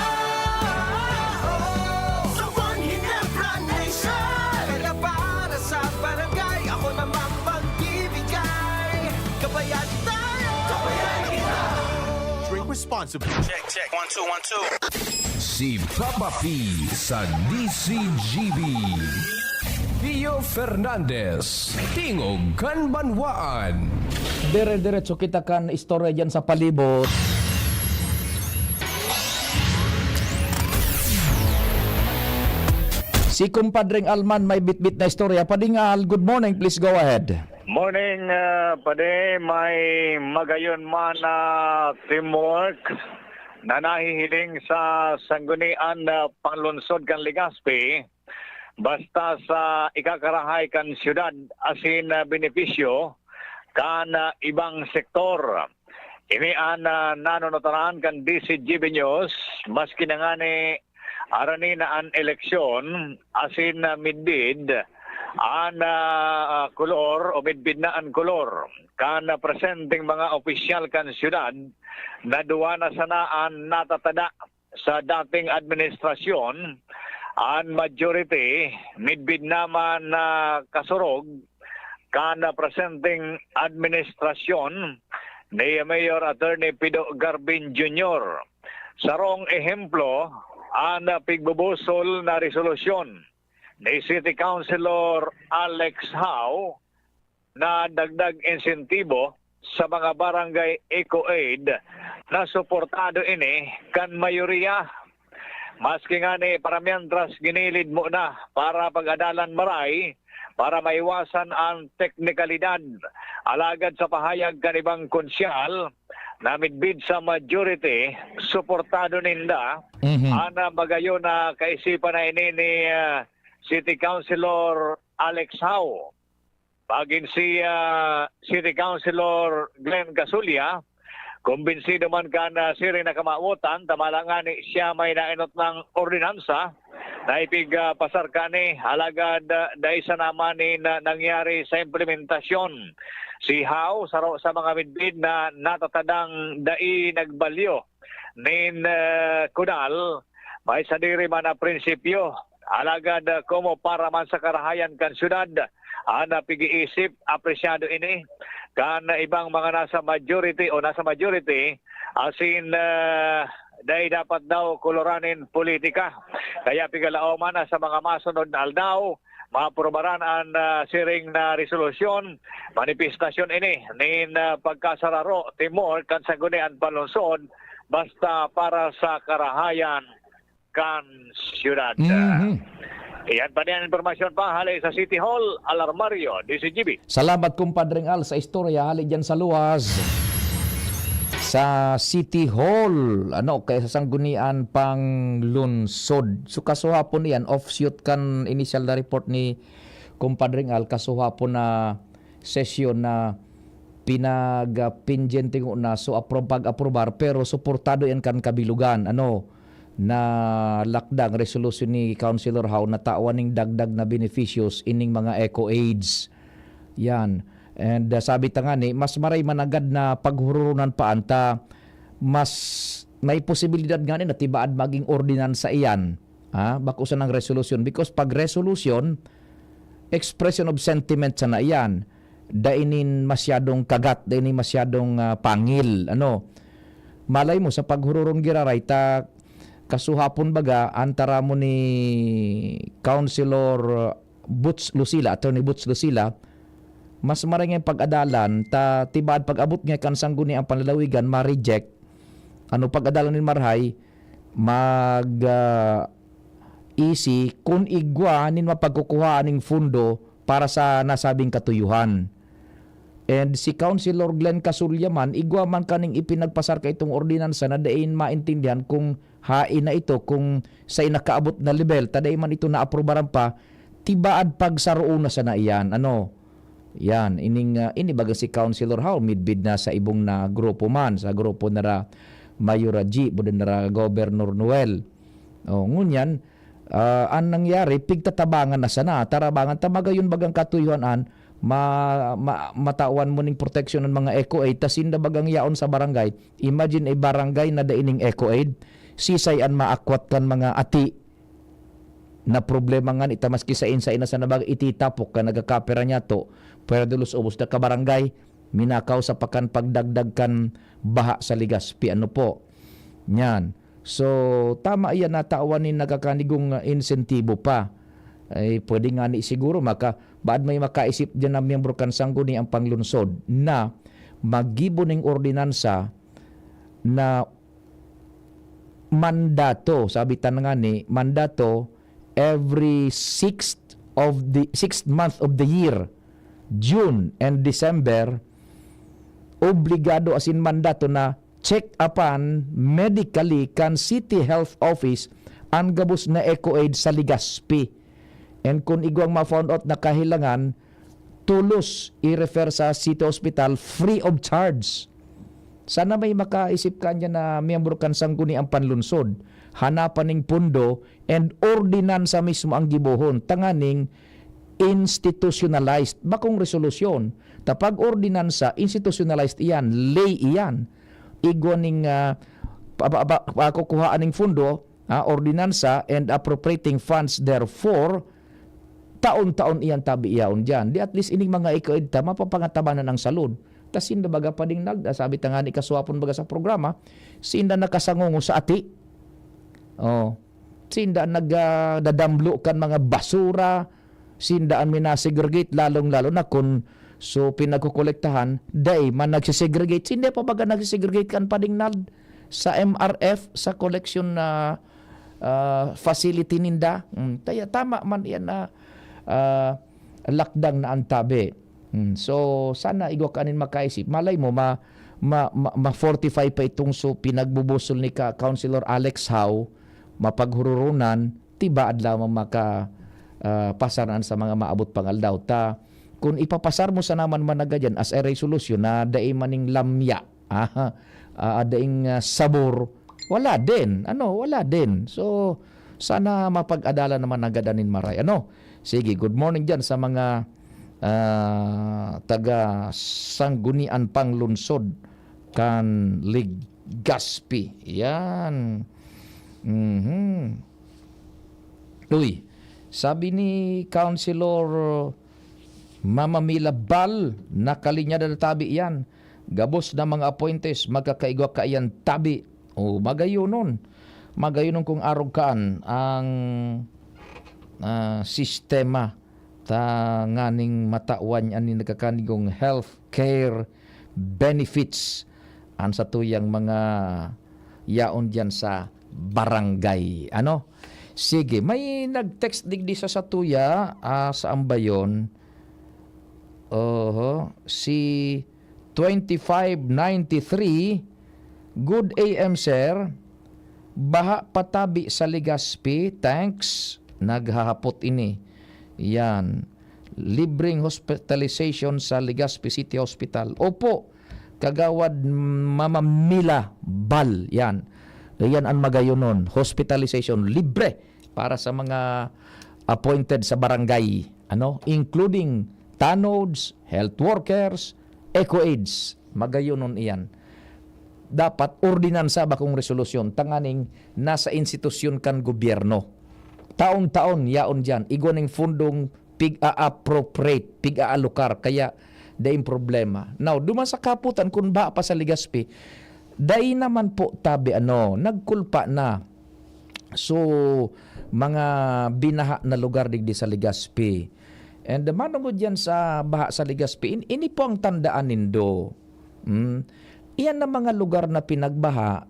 Oh, sa One Ginebra Nation! Kaya para sa barangay, ako namang magbibigay. Kabayani tayo! Kabayani kita! Drink responsibly. Check, check. One, two, one, two. Si Papa P sa D Z G B. Pio Fernandez, Tingog kan Banwaan. Dire-diretso kita kan istorya dyan sa palibot. Si Kumpadring Alman may bitbit na istorya. Padring Al, good morning. Please go ahead. Morning, ah, padi. May magayon man na teamwork na nahihiling sa Sanggunian na Panlunsod kan Legazpi, basta sa ikakarahay kan syudad asin, ah, benepisyo kan, ah, ibang sektor. Ini an, ah, nanunotaran kan D Z G B News, maski na ngani arani na an eleksyon, asin, ah, midbid an, ah, kolor o midbid na an kolor kan, ah, presenteng mga opisyal kan syudad na duwa na sana an natatada sa dating administrasyon, an majority midbid na man na kasurog kan presenteng administrasyon ni Mayor Attorney Pido Garbin Junior. Sarong ehemplo, an pigbubusol na resolusyon ni City Councilor Alex Hao na dagdag insentibo sa mga barangay eco-aid na suportado ini kan mayoriya. Maski ngani paramientras ginilid muna para pag-adalan maray para maiwasan an teknikalidad. Alagad sa pahayag kan ibang konsyal na midbid sa majority, suportado ninda Mhm. an, ah, magayon na kaisipan na ini ni, ah, City Councilor Alex Hao. Magin si, ah, City Councilor Glenn Casulla, kumbinsido man kan, ah, siring na kamawotan, tama lang ngani siya may naenot na ordinansa na ipig, ah, pasar kani, alagad, ah, dai sana man nin, ah, nangyari sa implementasyon. Si Hao, saro sa mga midbid na natatadang dai nagbalyo nin, ah, kunal, may sadiri man na prinsipyo. Alagad, ah, komo para man sa karahayan kan syudad, an, ah, pig-iisip, apresyado ini kan ibang mga nasa majority o nasa majority, asin, ah, dai dapat daw koloran nin politika. Kaya pigalaoman na sa mga masunod na aldaw, maaprobaran an, ah, siring na resolusyon, manifestasyon ini nin, ah, pagkasararo, timor kan Sangguniang Panlunsod, basta para sa karahayan kan syudad. Mhm. Iyan pa niyan impormasyon pa hali sa City Hall, Alarmario, D Z G B. Salamat, Kumpadring Al, sa istorya hali diyan sa luwas. Sa City Hall, ano, kaya sa Sanggunian Panglunsod. So, kasuhapon iyan, offshoot kan initial na report ni Kumpadring Al, kasuhapon na sesyon na pinagpindyente ngona, so apro-, pag-aprobar, pero suportado yan kan kabilugan, ano, na lakdang, resolusyon ni Councilor Hao na tawan ning dagdag na beneficios ining mga eco aids. Yan. And, ah, sabi ta ngani, mas maray managad na paghuroronan pa anta, mas may posibilidad nga ni na tibaad maging ordinansa iyan. Ha? Bako sanang resolusyon. Because pag resolusyon, expression of sentiment sana iyan. Dai nin masyadong kagat, dai nin masyadong, ah, pangil. Ano? Malay mo, sa paghururon giraray, ta kasuhapon baga, an taramon ni Councilor Boots Lucila, Attorney Boots Lucila, mas maray nga pag-adalan, ta tibaad pag-abot nga kan sangguniang panlalawigan, ma-reject. Ano pag-adalan nin marahay, mag, ah, easy kun igwa nin mapagkukuhaan ning fundo para sa nasabing katuyuhan. And si Councilor Glenn Casulla man, igwa man kaning ipinagpasar kaitong ordinansa na dai maintindihan kung hain na ito, kung sa inakaabot na level, ta dai man ito naaprubaran pa, tibaad pagsaroon na sana iyan. Ano? Yan, ining, ah, ini baga si Councilor Hao, midbid na sa ibong na grupo man, sa grupo nara Mayor Raji, buda nara Governor Noel. Oh, ngunyan, ah, an nangyari, pigtatabangan na sana. Tarabangan ta magayon bagang katuyuhan an ma-, ma-, matawan mo ning proteksyon ng mga eco aid, ta sinda bagang yaon sa barangay. Imagine a barangay na dai ning eco aid. Sisay an maakwat kan mga ati na problema ngani ta maski sain-sain na sana baga ititapok kan nagkakapira niyato, pwera dalos ubos na ka barangay, minakaw sa pakan pagdagdag kan baha sa Legazpi. Ano po? Yan. So, tama iyan na tawan nin nagkakanigong, ah, insentibo pa. Ay, pwede ngani siguro maka-, baad may makaisip diyan na miyembro kan sangguniang panglungsod na maggibo ning ordinansa na mandato, sabi ta na ngani, mandato every sixth of the, sixth month of the year, June and December, obligado asin mandato na check-upan medically kan City Health Office an gabos na eco aid sa Legazpi. And kun igwang ma-found out na kahilangan, tulos i-refer sa City Hospital free of charge. Sana may makaisip ka niya na miyembro kan sangguniang panlungsod, hanapan ning pundo and ordinansa mismo ang gibohon, tanganing institutionalized, bakong resolusyon. Ta pag ordinansa, institutionalized iyan, ley iyan. Igwa ning, ah, pa-, pa-, pa-, pakukuhaan ning fundo, ah, ordinansa and appropriating funds therefore, taon-taon iyan tabi yaon diyan. Di at least ining mga ikaid ta, mapapangatabanan ang salud. Ta sinda baga pading nag-, sabi ta nga ni kaswapon baga sa programa, sinda nakasangungol sa ati. Oh. Sinda nag, ah, dadamlo kan mga basura, sinda an minasegregate, lalong-lalo na kun so pinagkokolektahan, dai man nagsesegregate. Sinda pa baga nagsesegregate kan pading nag-, sa M R F, sa collection na, ah, facility ninda. Mm, kaya tama man iyan na, ah, lakdang na ang tabi. Mm, so, sana igwa kanin makaisip. Malay mo, ma-, ma-, ma-, ma-fortify pa itong so pinagbubusol ni ka-, Councilor Alex Hao, mapaghururunan, tibaad lamang maka, ah, pasar na sa mga maabot pang aldaw. Ta, kung ipapasar mo sa naman managad yan as a resolution na dai maning lamya, ah, ah, daing, ah, sabor, wala din. Ano, wala din. So, sana mapag-adalan naman agad anin maray. Ano? Sige, good morning dyan sa mga, ah, taga Sanggunian Panglungsod kan Legazpi. Yan. Mhm. Uy, sabi ni Councilor Mama Mila Bal, nakalinya na tabi yan. Gabos na mga appointees, magkakaigwa kaiyan tabi. O, magayunon. Magayunon kung arog kaan ang, ah, sistema ta nganing matawan an nagkakanigong health care benefits an satuyang mga yaon diyan sa barangay. Ano? Sige, may nag-text digdi sa satuya, ah, sa Ambayon. Oho, si twenty-five ninety-three, "Good A M, sir. Baha patabi sa Legazpi, thanks." Naghahapot ini. Yan. Libreng hospitalization sa Legazpi City Hospital. Opo, Kagawad Mama Mila Bal. Yan. Yan ang magayonon. Hospitalization, libre para sa mga appointed sa barangay, ano, including tanods, health workers, eco aides. Magayonon iyan. dapat ordinansa, bakong resolusyon, tanganing nasa institusyon kan gobyerno. Taon-taon, yaon diyan. Igwa ning fundong pig-a-appropriate, pig-aalokar, kaya daing problema. Now, duman sa kaputan, kun baha pa sa Legazpi, dai naman po tabi ano, nagkulpa na. So, mga binaha na lugar digdi sa Legazpi. And manungod yan sa baha sa Legazpi, in, ini po ang tandaan nindo. Mm. Iyan na mga lugar na pinagbaha,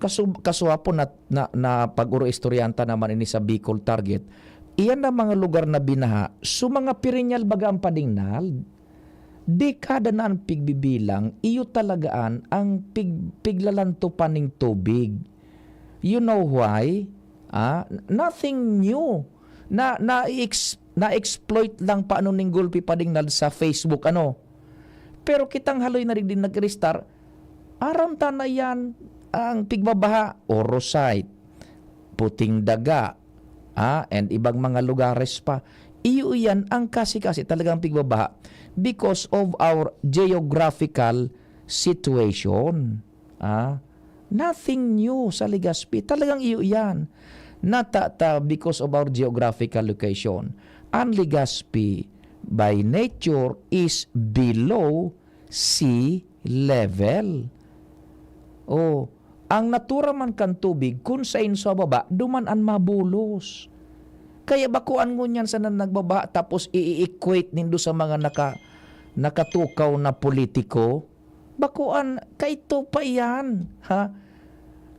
kasu-, kasuha po na, na, na pag-oro-istoryanta naman ini sa Bicol Target. Iyan na mga lugar na binaha, so mga perennial baga ang padingnal. Dekada na ang pigbibilang, iyo talaga an, ang pig-, piglalantopan ning tubig. You know why? Ah, nothing new. Na, na-ex-, na-exploit lang paano ning gulpi padingnal sa Facebook, ano? Pero kitang haloy na rin din nag-restart, aram ta na yan, ang pigbabaha, Orosite, Puting Daga, ah, and ibang mga lugares pa. Iyo iyan ang kasi-kasi talagang pigbabaha because of our geographical situation. Ah, nothing new sa Legazpi. Talagang iyo iyan. Natata because of our geographical location. Ang Legazpi, by nature, is below sea level. Oh, ang natura man kan tubig, kun sain sa baba, duman an mabulos. Kaya bakuan ngunyan sana nagbabaha, tapos i-equate nindo sa mga naka-, nakatukaw na politiko. Bakuan, kaito pa iyan, ha?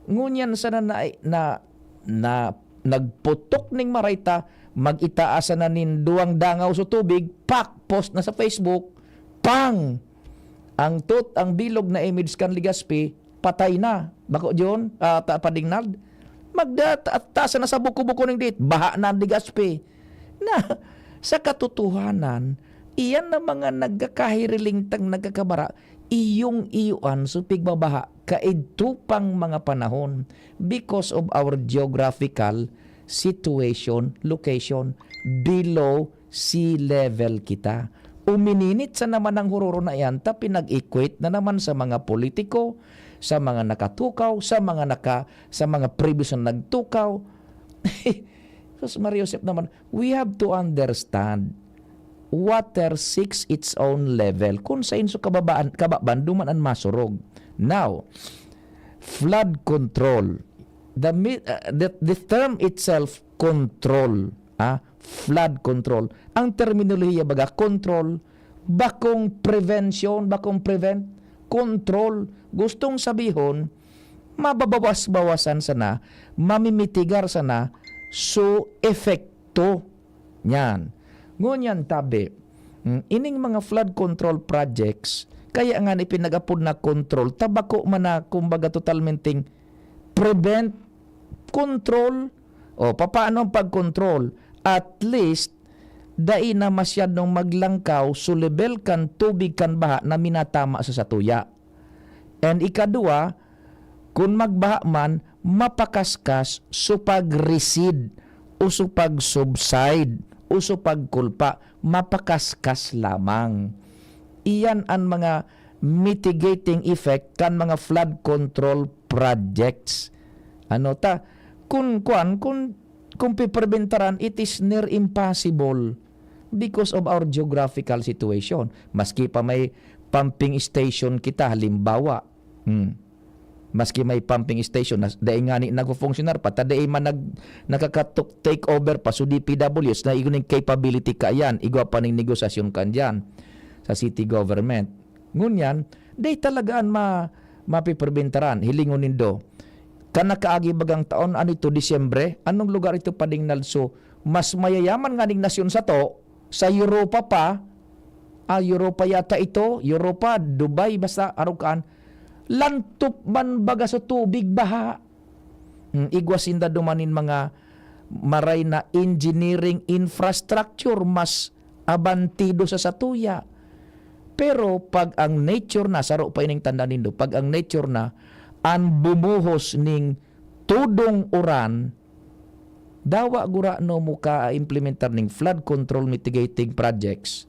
Ngunyan sana na, na, na nagputok ning maray ta, mag-itaas sana nin duwang dangaw sa tubig, pak, post na sa Facebook, pang! Ang tot-, ang bilog na image kan Legazpi, patay na. Bako, John, ah, ta-, padingnal. Magda-, ta-, taas na sa buko-buko ning dit, baha na ang Legazpi. Na, sa katotohanan, iyan na mga nagkakahirilingtang nagkakabara, iyong-iyoan so pigbabaha kaidto pang mga panahon because of our geographical situation, location, below sea level kita. Umininit sa naman ang huroro na iyan, ta pinag-equate na naman sa mga politiko, sa mga nakatukaw, sa mga naka-, sa mga previous na nagtukaw. Sus, Maria Josep naman, we have to understand, water seeks its own level. Kung sain so kababaan, kababan, duman an masurog. Now, flood control. The mi-, uh, the, the term itself, control. Ah, flood control. Ang terminolohiya baga, control, bakong prevention, bakong prevent, control. Gustong sabihon, mababawas-bawasan sana, mamimitigar sana so epekto niyan. Ngunyan tabi, mm, ining mga flood control projects, kaya nga ni pinag-apod na control, ta bako man na, kumbaga, totalmenteng prevent, control. O, papaano ang pag-control? At least, dai na masyadong maglangkaw so level kan tubig kan baha na minatama sa satuya. And ikadua, kun magbaha man, mapakaskas so pag-recede o so pag-subside o so pagkulpa, mapakaskas lamang. Iyan an mga mitigating effect kan mga flood control projects. Ano ta, kun kuan, kun, kun piperbentaran, it is near impossible because of our geographical situation. Maski pa may pumping station kita, halimbawa, hmm, maski may pumping station, nas-, dai ngani nagfufunksyunar pa, ta dai man nag-, nakakatuk-, take over pa, so D P W S na igwa ning capability kaiyan, igwa pa ning negosasyon kan diyan sa city government. Ngunyan, dai talaga an ma-, mapiperbentaran, hilingon nindo. Kan nakaagi bagang taon, ano ito, Disyembre, anong lugar ito, padingnal? So, mas mayayaman nga ning nasyon sato, sa Europa pa, ah, Europa yata ito, Europa, Dubai, basta arog kaan, lantop man baga sa tubig, baha. Hmm, igwa sinda duman nin mga maray na engineering infrastructure, mas abantido sa satuya. Pero pag ang nature na, saro pa ining tanda nindo, pag ang nature na, an bumuhos ning tudong uran, dawa gurano mo ka-implementar ning flood control mitigating projects,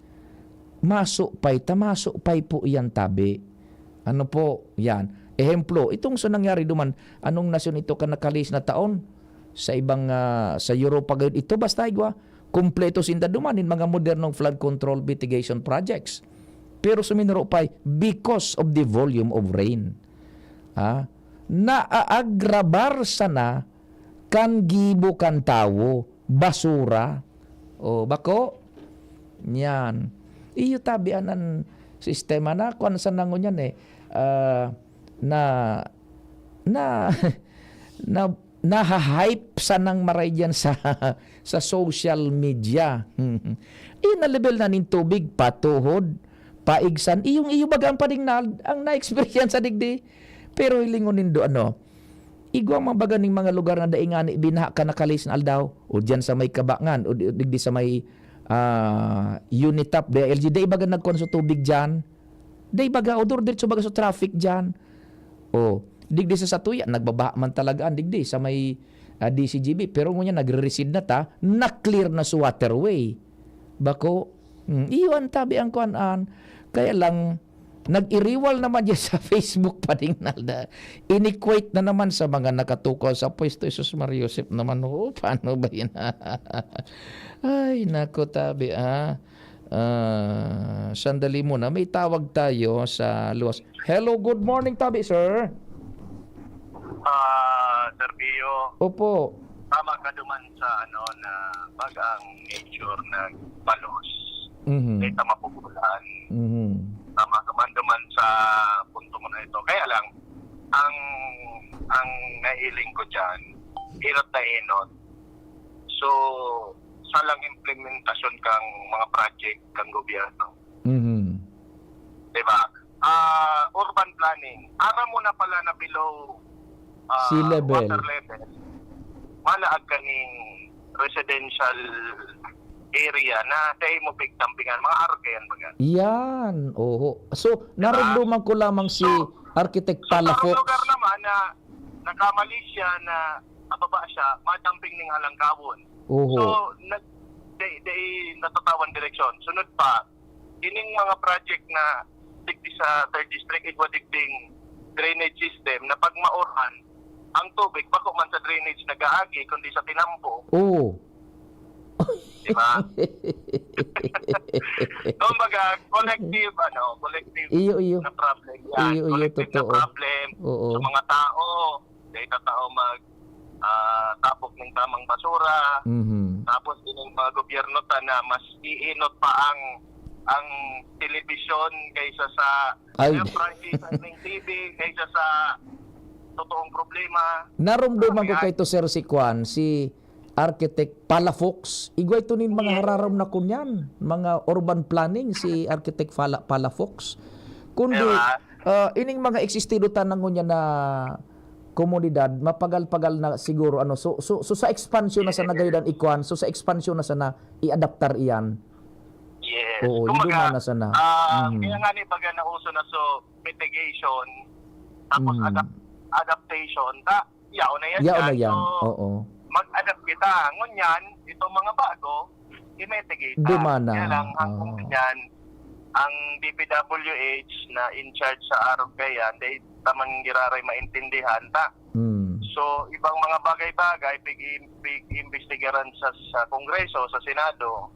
maso pa'y ta, maso pa'y po iyan tabi. Ano po? Yan. Ehemplo, itong sa nangyari duman, anong nasyon ito kan nakalihis na taon? Sa ibang, ah, sa Europa gayud ito, basta igwa, kumpleto sinda duman nin mga modernong flood control mitigation projects. Pero suminuro pa, because of the volume of rain, ah, naaagrabar sana kan gibo kan tawo, basura. O, bako? Yan. Iyo tabi an, an sistema na, kuwan sa nangon yan eh. Ah, na, na, na, naha-hype sanang maray diyan sa, sa social media. Iyo na level na nin tubig, patuhod, paigsan. Iyong iyo baga ang pading na, ang na-experience sa digdi. Pero hilingon nindo, ano, igwa man baga ning mga lugar na dai ngani binaha kan nakalihis na aldaw, o diyan sa may Kabangan, o di, o digdi sa may, ah, Unitop, D I L G, dai baga nagkuhan sa tubig diyan. Dai baga, o dur-, diretso baga sa traffic diyan. O, digdi sa satuya, nagbabaha man talaga an digdi sa may, ah, D C G B. Pero ngunyan, nagre-recede na ta, na-clear na sa waterway. Bako, mm, iyo an tabi ang kuan-an. Kaya lang, nag-iriwal naman diyan sa Facebook, pading na, na ini-quote na naman sa mga nakatukaw sa pwesto. Jesus Maria Joseph naman, oh, paano ba yan? Ay, nako, tabi, ah. Ah, sandali muna, may tawag tayo sa luwas. Hello, good morning, tabi, sir. Ah, Sir Pio, Opo. Tama ka duman sa ano na pag ang nature nagbalos, Mhm. Dahil sa mapupulan. Mhm. Tama ka man duman sa punto mo na ito. Kaya lang, ang ang nahiling ko dyan, inot na inot. So, sa lang implementasyon kang mga project kang gobyerno. Mhm. Di ba? Ah, urban planning. Aram mo na pala na below ah, Sea level. Water level. Malaag kaning residential area na dai mo pigdampingan, mga arke yan baga. Yan, oho. So, narumduman ko lamang si So, Architect So, sa Palafox. Lugar naman na nakamali siya na ababa siya, madamping ning halangkawon. Oho. So, nag, they, they natatawan direksyon. Sunod pa, ining mga project na digdi sa third district, igwa digding drainage system na pag mauran, ang tubig bako man sa drainage nag-aagi, kundi sa tinampo. Oo. Di ba? Kumbaga, collective, ano, collective Iyo, iyo. na problem yan. Iyo, iyo, collective totoo. na problem Oo. sa mga tao. Dahil ka tao mag ah, tapok ng tamang basura. Mhm. Tapos ining mga gobyerno ta na mas iinot pa ang ang telebisyon kaysa sa Ay. eh, franchise ng T V kaysa sa totoong problema. Narumduman ko Ay, kay to, sir, si Kwan, si Architect Palafox. Igwa ito nin mga hararom na kunyan, mga urban planning, si Architect Pala, Palafox. Kundi, Diba? ah, ining mga existido tanang ngunyan na komunidad, mapagal-pagal na siguro, ano, so, so, so sa expansion na sana gayon ang ikuan, so sa expansion na sana i-adaptar iyan. Yes. Oo, yung Kumbaga, dumana sana. ah, Mhm. kaya nga ni baga nauso na so mitigation, tapos Mhm. adapt- adaptation. Ta, yaon na yan. Yaon na yan. yan. So, Oo. mag-adapt kita. Ngunyan, itong mga bago, i-mitigate ta. Dumana. Kaya lang, hanggang Oo. ganyan, ang D P W H na in charge sa arog kaya, hindi tamang giraray maintindihan ta. Mm. So, ibang mga bagay-bagay, pig- pig-imbestigaran sa, sa Kongreso, sa Senado.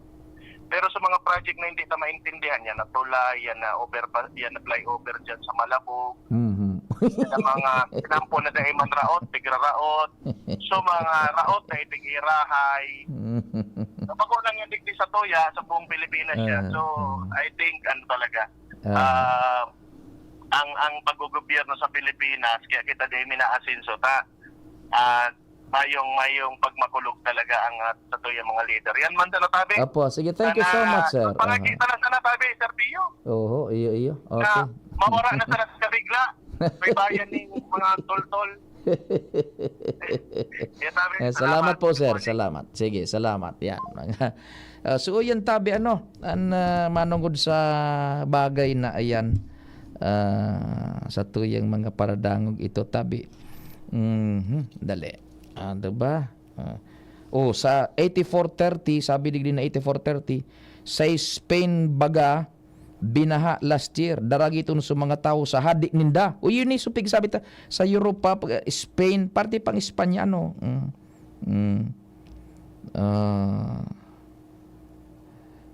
Pero sa mga project na hindi ta maintindihan, yan na tulay, yan na over, yan na flyover dyan sa Malabog, Mhm. yan na mga kinampo na dahil man raot, tigraraot. So, mga raot na itigirahay. Kapag lang yan digdi sa toya, sa buong Pilipinas yan. Ah, So, ah. I think, ano talaga, Ah. ah, ang ang paggogobyerno sa Pilipinas, kaya kita din minaasenso ta. Ah, mayong mayong pagmakulog talaga ang ah, sa tuyang mga leader. Yan man sana tabi. Opo, sige, thank you so much, sir. Pangagi Aha. Sana sana tabi, Sir Pio. Oho, iyo, iyo. Na Okay. mawara na sana sa bigla. May bayan ni mga tol-tol. Yan, tabi. Eh, salamat po, sir. Good morning. Salamat. Sige, salamat. Yan. Mga, ah, so, yan tabi, ano, an, ah, manungod sa bagay na, ayan, ah, sa tuyang mga paradangog ito, tabi. Mhm, dali. Ah, diba? Ah. Oh, sa eighty-four thirty, sabi digdi na eighty-four thirty, sa Spain baga, binaha last year, daragiton sa mga tawo sa hadi ninda. O yun ni supig sabi ta, sa Europa, pag- Spain, parte pang Espanya, ano. Mm. Mm. Ah.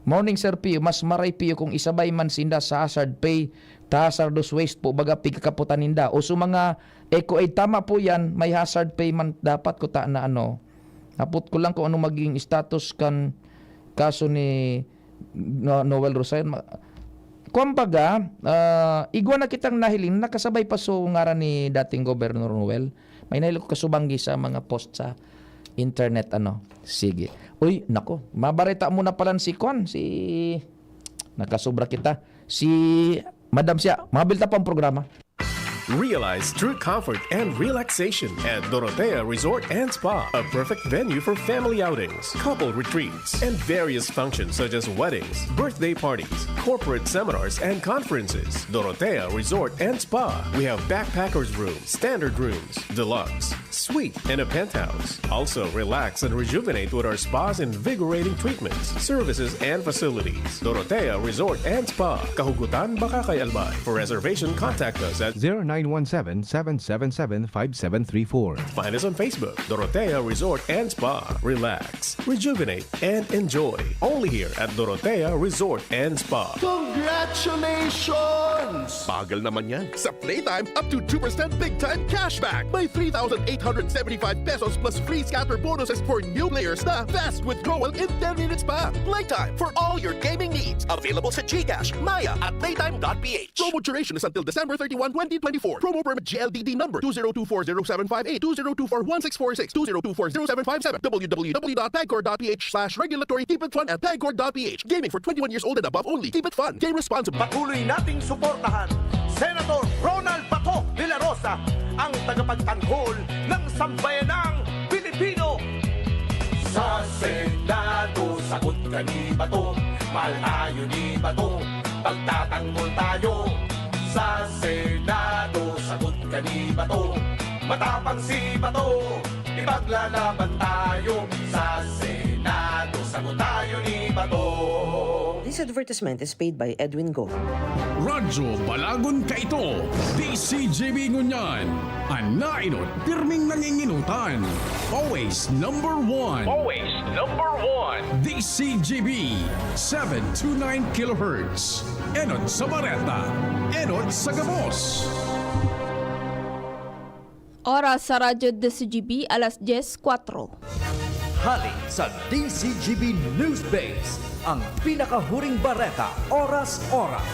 Morning, Sir Pio. Mas maray, Pio, kung isabay man sinda sa hazard pay, ta hazardous waste po, baga pigkakaputan ninda. O sa mga eco aid, tama po yan, may hazard pay man dapat kuta na ano. Hapot ko lang kung ano magiging status kan kaso ni No-, Noel Rosario. Ma-, kumbaga, ah, igwa na kitang nahiling, nakasabay pa sa ngaran ni dating Gobernador Noel. May nahiling ko kasubanggi sa mga post sa internet, ano. Sige. Uy, nako, mabareta mo na pala si Kwan, si, nakasubra kita. Si Madam siya, mabilta pa ang programa. Realize true comfort and relaxation at Dorotea Resort and Spa, a perfect venue for family outings, couple retreats, and various functions such as weddings, birthday parties, corporate seminars, and conferences. Dorotea Resort and Spa. We have backpackers room, standard rooms, deluxe, suite, and a penthouse. Also, relax and rejuvenate with our spa's invigorating treatments, services, and facilities. Dorotea Resort and Spa, Kahugutan, Bacacay, Albay. For reservation, contact us at zero nine one seven, seven seven seven, five seven three four. Find us on Facebook, Dorotea Resort and Spa. Relax, rejuvenate, and enjoy. Only here at Dorotea Resort and Spa. Congratulations! Bagal naman yan. Sa Playtime, up to two percent big time cashback. May three thousand eight hundred seventy-five pesos plus free scatter bonuses for new players na fast withdrawal in ten minutes pa. Playtime for all your gaming needs. Available sa GCash, Maya at playtime.ph. Promo duration is until December thirty-one, twenty twenty-four. Promo permit G L D D number two zero two four zero seven five eight, two zero two four one six four six, two zero two four zero seven five seven, w w w dot pagcor dot p h slash regulatory. Keep it fun at pagcor dot p h. Gaming for twenty-one years old and above only. Keep it fun. Game responsibly. Patuloy nating suportahan Senator Ronald Bato de la Rosa, ang tagapagtanggol ng sambayanang Pilipino. Sa Senado, sagot ka ni Bato. Mahal tayo ni Bato. Pagtatanggol tayo. Sa Senado, sagot ka ni Bato. Matapang si Bato. Ipaglalaban tayo. Sa Senado, sagot tayo ni Bato. This advertisement is paid by Edwin Go. Radyo Balagon Kaito, D C G B ngunyan. An nainot, pirming nanginginutan. Always number one. Always number one. D C G B, seven two nine kilohertz. Enot sa Bareta. Enot sa Gabos. Oras sa Radyo D C G B, alas dyes kwatro. Hali sa D C G B News Base, ang pinakahuring bareta, oras-oras.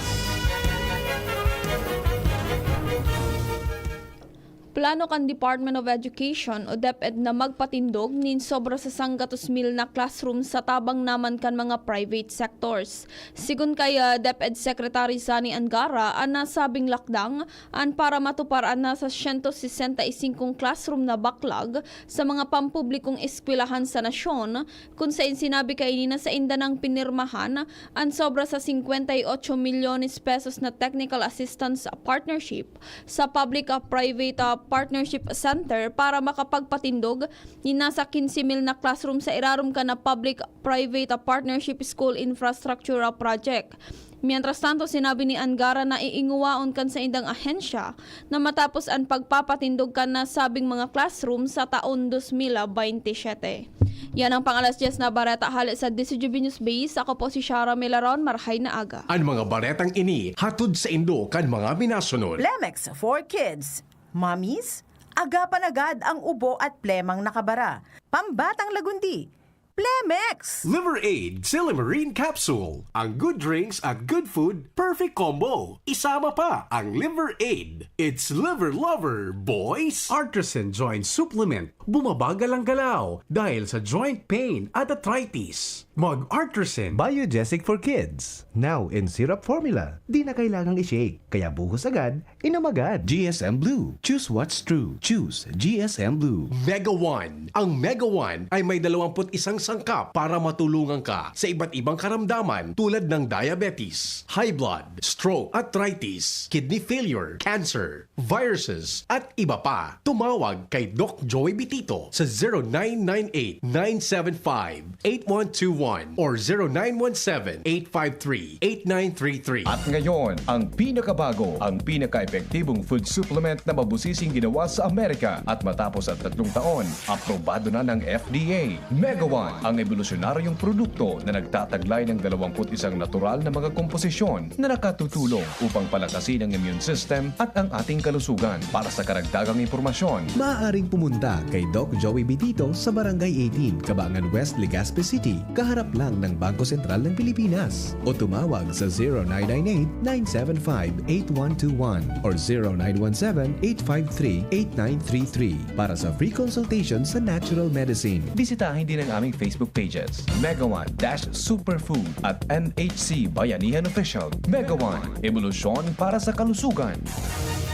Plano kan Department of Education o DepEd na magpatindog nin sobra sa sanggatos mil na classroom sa tabang naman kan mga private sectors. Sigon kay ah, DepEd Secretary Sonny Angara, an nasabing lakdang an para matupar an nasa siyento sesenta y singkong classroom na backlog sa mga pampublikong eskwelahan sa nasyon, kun sain sinabi kaini na sainda nang pinirmahan an sobra sa singkwenta y otso milyones pesos na technical assistance partnership sa Public ah, Private ah, Partnership Center para makapagpatindog nin nasa quince mil na classroom sa irarom kan na Public Private ah, Partnership School Infrastructure ah, Project. Mientras tanto, sinabi ni Angara na iinguwaon kan saindang ahensya na matapos an pagpapatindog kan nasabing mga classroom sa taon dos mil bente siyete. Yan ang pang-alas dyes na bareta hale sa D C G B News Base. Ako po si Shara Milaron. Marhay na aga. An mga baretang ini hatod saindo kan mga minasunod. Plemex for Kids. Mommies, agapan agad ang ubo at plemang nakabara. Pambatang lagundi, Plemex! Liver Aid Silimarine Capsule. Ang good drinks at good food, perfect combo. Isama pa ang Liver Aid. It's Liver Lover, boys! Artisan Joint Supplement. Bumabagal ang galaw dahil sa joint pain at arthritis. Mag-Artisan. Biogesic for Kids. Now in syrup formula. Di na kailangang i-shake. Kaya buhos agad, inom agad. G S M Blue. Choose what's true. Choose G S M Blue. Mega One. Ang Mega One ay may dalawampu't isang sangkap para matulungan ka sa iba't ibang karamdaman tulad ng diabetes, high blood, stroke, arthritis, kidney failure, cancer, viruses, at iba pa. Tumawag kay Doc Joey Bitito sa zero nine nine eight, nine seven five, eight one two one or zero nine one seven, eight five three, eight nine three three. At ngayon, ang pinakabago, ang pinaka-epektibong food supplement na mabusising ginawa sa Amerika. At matapos ang tatlong taon, aprobado na ng F D A. Mega One, ang ebolusyonaryong produkto na nagtataglay ng dalawampu't isang natural na mga komposisyon na nakatutulong upang palakasin ang immune system at ang ating kalusugan. Para sa karagdagang impormasyon, maaaring pumunta kay Doc Joey Bitito sa Barangay eighteen, Kabangan West, Legazpi City, kaharap lang ng Bangko Sentral ng Pilipinas. O tumawag sa zero nine nine eight, nine seven five, eight one two one or zero nine one seven, eight five three, eight nine three three para sa free consultation sa natural medicine. Bisitahin din ang aming Facebook pages, Mega One dash Superfood at M H C Bayanihan Official. Mega One, ebolusyon para sa kalusugan.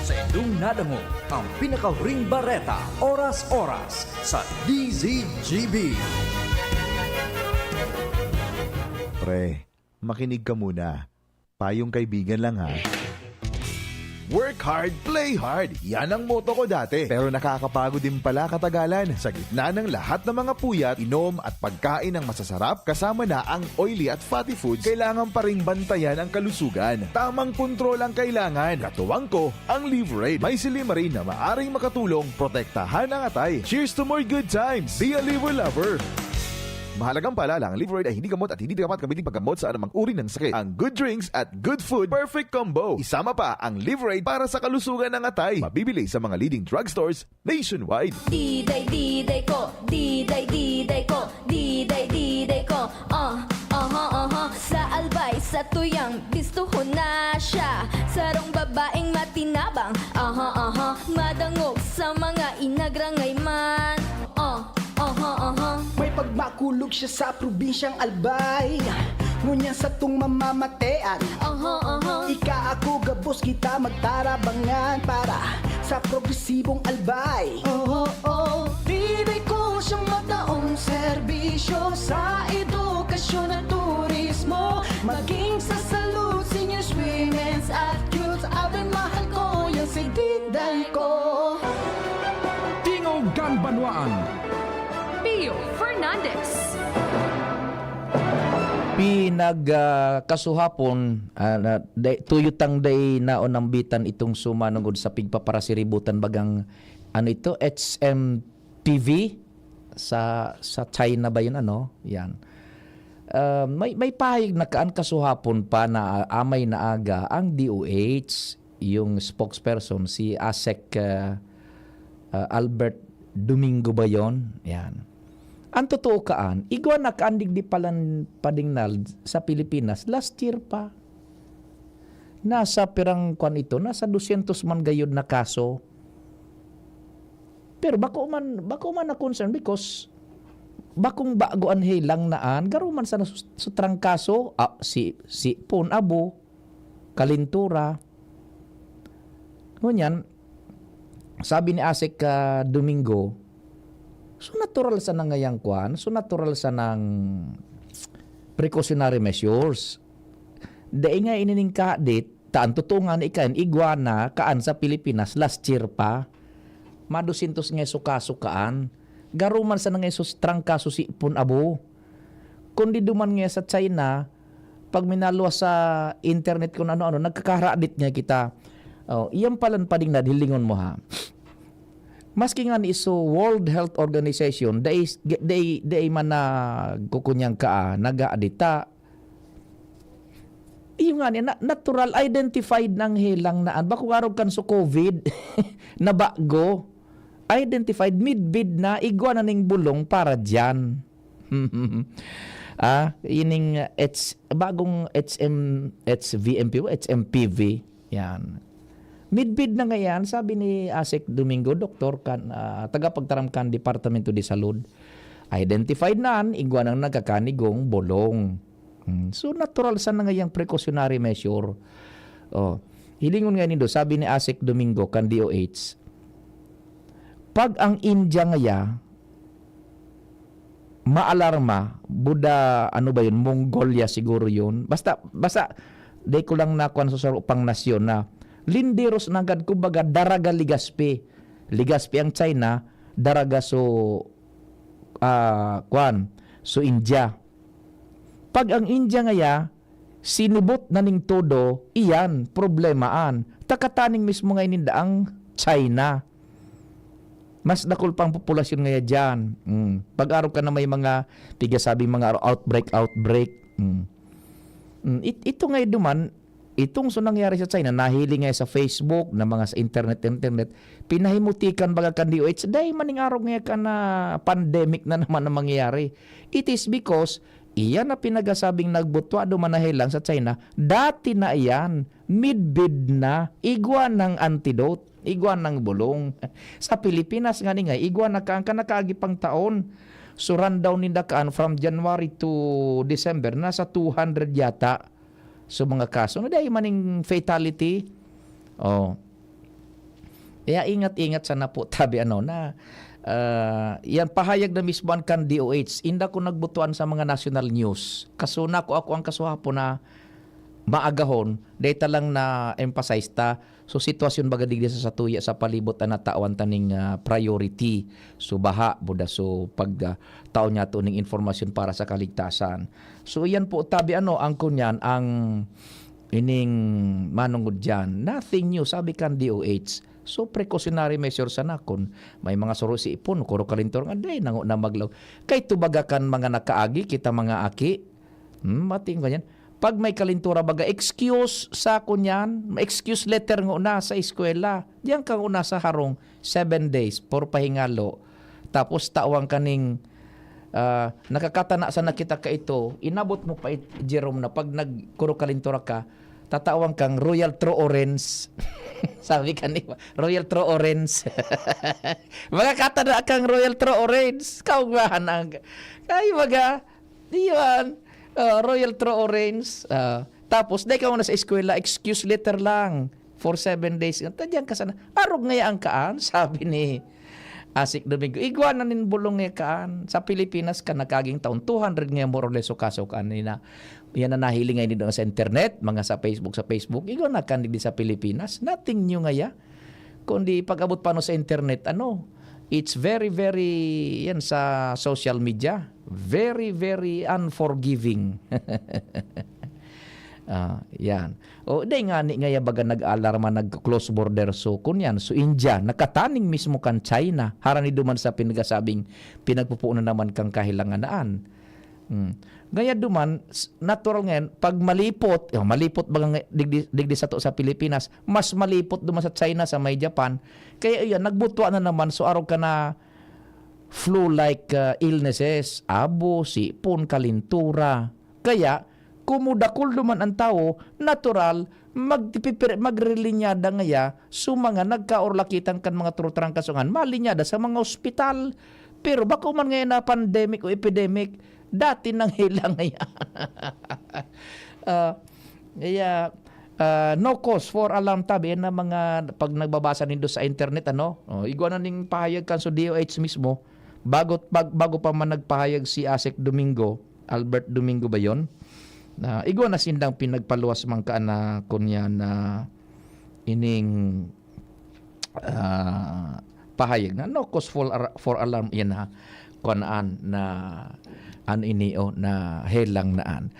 Sa inyong nadangog ang pinakahuring bareta, oras-oras, sa D Z G B. Pre, makinig ka muna. Payong kaibigan lang, ha. Work hard, play hard. Yan ang motto ko dati. Pero nakakapagod din pala katagalan. Sa gitna ng lahat ng mga puyat, inom at pagkain ng masasarap, kasama na ang oily at fatty foods, kailangan pa ring bantayan ang kalusugan. Tamang kontrol ang kailangan. Katuwang ko, ang Liverade. May silymarin na maaring makatulong protektahan ang atay. Cheers to more good times! Be a Liver Lover! Mahalagang paalala, ang Liverade ay hindi gamot at hindi dapat gamitin paggamot sa anumang uri ng sakit. Ang good drinks at good food, perfect combo. Isama pa ang Liverade para sa kalusugan ng atay. Mabibili sa mga leading drugstores nationwide. Diday, diday ko, diday, diday ko, diday, diday ko. Ah, aha, aha. Sa Albay, sa Tuyang, bistuhon na siya. Sarong babaeng matinabang, aha, aha. Madangog sa mga inagrangay man. Ah, aha, aha. May pagmakulog siya sa probinsyang Albay, ngunyan satong mamamatean. Aha, aha. Ika, ako, gabos kita magtarabangan para sa progresibong Albay. Oo, oo. Diday ko siyang mataong serbisyo sa edukasyon at turismo, maging sa salud, seniors, women's at youth. Abay, mahal ko yan si Diday ko. Tingog kan Banwaan. Pio Fernandez. Pinag, ah, kasuhapon, ah, na, dai, tuyotang dai naon nambitan itong suma nungod sa pigpaparasiributan bagang, ano ito, H M P V sa, sa China ba yun, ano? Yan. Ah, may, may pahayag na kaan kasuhapon pa na, ah, amay na aga ang D O H, yung spokesperson, si Asek, ah, ah, Albert Domingo ba yun? Yan. Ang totoo kaan, igwa na kaan digdi palan padingnal sa Pilipinas last year pa. Nasa pirang kwan ito, nasa dosyentos man gayod na kaso. Pero bako man, bako man na concern because bakong bago an helang naan, garo man sana su-, su trangkaso, ah, si, si Pon Abo, kalintura. Ngunyan, sabi ni Asek, ah, Domingo, so natural sana ngayang kwan, so natural sanang precautionary measures. Dai nga inining kahadit, ta an totoo nga ni ikain, igwa na kaan sa Pilipinas last year pa. Ma dosyentos nga suka-sukaan. Garo man sana nga isus trangkaso si Pon Abo. Kundi duman nga sa China, pag minalwas sa internet kung ano-ano, nagkakaharadit nga kita. Oh, iyan palan padingnad, hilingon mo ha. Maski nga ni iso World Health Organization, dai, dai, dai man nagkukunyang ka, ah, nag-aadita. Iyo nga niya, na, natural, identified nang helang naan. Bako arog kan so covid na bago. Identified, midbid na, igwa na ning bulong para diyan. Ah, ining, ah, H-, bagong H M, H V M P o H M P V. Yan. Midbid na ngayan, sabi ni Asek Domingo, doktor kan, ah, tagapagtaram kan Departamento de Salud. Identified naan, igwa nang nagkakanigong bolong. Hmm, so, natural sana ngayang precautionary measure. Oh, hilingon nga nindo, sabi ni Asek Domingo kan D O H, pag ang India ngaya, maalarma, Buda, ano ba yun, Mongolia siguro yun. Basta, basta, di ko lang nakuan sa saro pang nasyon na linderos na agad, kumbaga, daraga Legazpi. Legazpi ang China, daraga so, ah, kuan, so India. Pag ang India ngaya, sinibot na ning todo, iyan, problemaan. Takataning mismo nga ininda ang China. Mas dakul pang populasyon ngaya diyan. Mm. Pag-arog ka na may mga, pigasabi mga outbreak, outbreak. Mm. Mm, it-, ito nga duman, itong so nangyari sa China, nahiling nga sa Facebook, na mga sa internet, internet, pinahimutikan baga kan D O H, dai maning arog nga ka na pandemic na naman ang mangyayari. It is because, iyan na pinagasabing nagbutwa duman na helang sa China, dati na iyan, midbid na, igwa ng antidote, igwa ng bulong. Sa Pilipinas nga ni nga, igwa na ka, ang kanakaagi pang taon. So, rundown ninda kaan from January to December, nasa two hundred yata. So, mga kaso, na dahil maning fatality. Oh. Kaya ingat-ingat sana po, tabi ano, na, ah, yan pahayag na mismo an kan D O H. Inda ko nagbutuan sa mga national news. Kaso na ko ako ang kasuhapo na maagahon, data lang na emphasize ta. So, sitwasyon baga digdi sa satuya sa palibot na natawan taning, ah, priority. So, baha, buda, so, pag, ah, taon niya to ning informasyon para sa kaligtasan. So, iyan po, tabi ano, ang kunyan, ang ining manungod diyan. Nothing new, sabi kan D O H. So, precautionary measures sana kun may mga suro si ipon, kuro kalintor nga, day, nango na maglaw. Kay tubaga kan mga nakaagi, kita mga aki, hmm, mating ganyan. Pag may kalintura baga, excuse sa kunyan, excuse letter ngo na sa eskwela. Diyan ka ngo na sa harong, seven days, for pahingalo. Tapos tawang kaning, ah, nakakatana sana kita kaito, inabot mo pa it-, Jerome, na pag nagkuro kalintura ka, tatawan kang Royal True Orange. Sabi ka ni Royal True Orange. Makakatana kang Royal True Orange. Kaugmahan ang, ay, maga, iyan. Ah, Royal True Orange. Ah, tapos, dai ka muna sa eskwela, excuse letter lang for seven days. Tadyan ka sana. Arog ngaya ang kaan, sabi ni Asik Domingo. Igwa na nin bulong ngaya kaan. Sa Pilipinas ka nakaging taon, two hundred ngaya more or less, so kaso kaan na. Yan na nahiling ngayon dito sa internet, mga sa Facebook, sa Facebook. Igwa na kan digdi sa Pilipinas. Nothing new ngaya. Kundi pag-abot pa no sa internet, ano, it's very, very, yan sa social media, very, very unforgiving. Ah, yan. O, dai nga ni ngaya baga nag-alarma, nag-close border. So, kun yan, so India, nakataning mismo kan China, harani duman sa pinagasabing pinagpupunan naman kang kahilanganaan. Hmm. Ngaya duman, s-, natural ngayon, pag malipot, oh, malipot baga nga, digdi, digdi sato sa Pilipinas, mas malipot duman sa China, sa may Japan. Kaya iyan, nagbutwa na naman, so arog ka na flu-like, ah, illnesses, abo, sipon, kalintura. Kaya, kumudakol duman ang tawo, natural, magpipir-, magrelinyada ngaya, so mga nagkaorlakitan kan mga turutrang kasungan, malinyada sa mga ospital. Pero bako man ngayon na pandemic o epidemic, dati nang hilang ngaya. Ah, kaya, ah, no cause for alarm, tabi na mga pag nagbabasa nindo sa internet, ano? Oh, igwa na ning pahayag kan sa D O H mismo, bago, bag-, bago pa man nagpahayag si Asek Domingo, Albert Domingo ba yon? Na igwa na sindang pinagpaluwas man ka na kunya na ining, ah, pahayag na no cause for, ar-, for alarm, yan na, kuanaan na an ini, oh, na helang naan.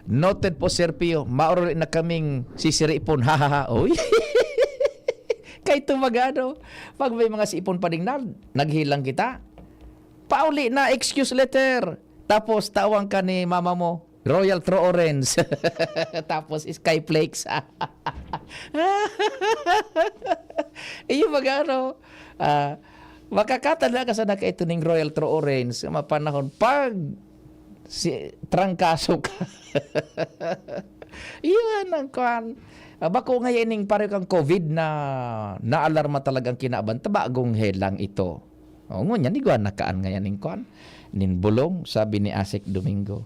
Noted po, Sir Pio. Mauruli na kaming sisiripon. Hahaha. Oy. Kay tumagano, pag may mga sipon pa ding nag-, naghilang kita, pauli na, excuse letter. Tapos tawang ka ni mama mo, Royal True Orange. Tapos Skyflakes. Iyo, magano, ah, makakatanda ka sana kaito ning Royal True Orange, mapanahon pag si, trangkaso ka. Iyan ang kwan. Ah, bako ngayon ning pareho kang COVID na naalarma talagang kinaban, ta bagong helang ito. O, ngunyan, igwa na kaan ngayan ning kwan, nin bulong, sabi ni Asek Domingo.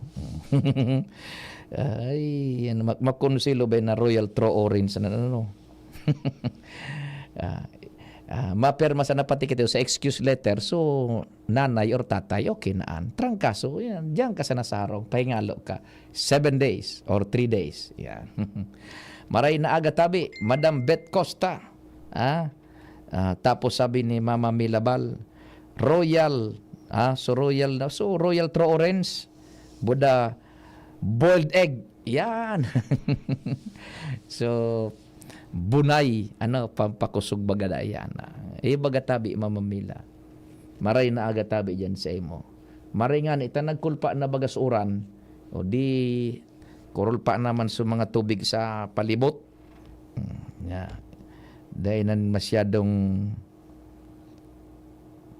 Ay, yan, mak-, makonsilo ba na Royal True Orange na, ano? Ah, Ah, mapirma sana pati kita sa excuse letter. So, nanay or tatay, okay na an. Trangkaso, yan. Diyan ka sa nasarong, pahingalo ka. Seven days or three days. Yan. Maray na aga tabi, Madam Beth Costa. Ah, ah, tapos sabi ni Mama Milabal, Royal, ah, so Royal na, so Royal Tro Orange, Buda, boiled egg. Yan. So, bunay, ano, pampakusog baga na yan. Ah. Eh, baga tabi, Mama Mila. Maray na aga tabi dyan sa imo. Maray nga, ita nagkulpa na bagas uran. O di, kurulpa naman sa mga tubig sa palibot. Hmm, ya. Dahil nan masyadong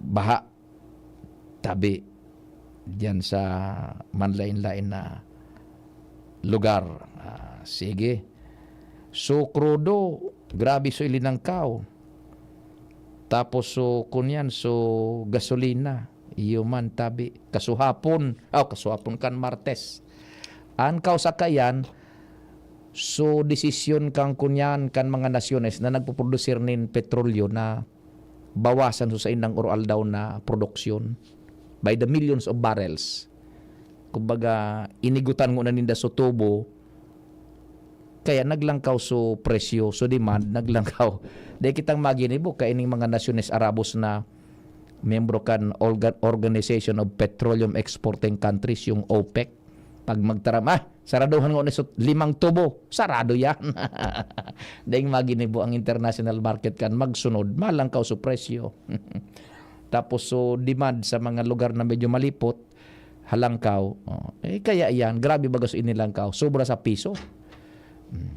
baha, tabi diyan sa manlain-lain na lugar. Ah, sige. So, krudo, grabe so ilinangkaw. Tapos, so, kunyan, so, gasolina. Iyo man, tabi. Kasuhapon, oh, kasuhapon kan Martes. An kausa kayan, so, desisyon kan kunyan, kan mga nasyones na nagpuprodusir nin petrolyo na bawasan so saindang oro-aldaw na produksyon by the millions of barrels. Kumbaga, inigutan ngona ninda so tubo, kaya naglangkaw so presyo, so demand, naglangkaw. Dai kitang maginibo, kaining mga nasyones Arabos na miyembro kan Orga-, Organization of Petroleum Exporting Countries, yung OPEC. Pag magtaram, ah, saraduhan ngona so limang tubo, sarado yan. Daing maginibo ang international market kan magsunod, malangkaw so presyo. Tapos so demand sa mga lugar na medyo malipot, halangkaw. Oh, eh, kaya yan, grabe baga so inilangkaw, sobra sa piso. Mm,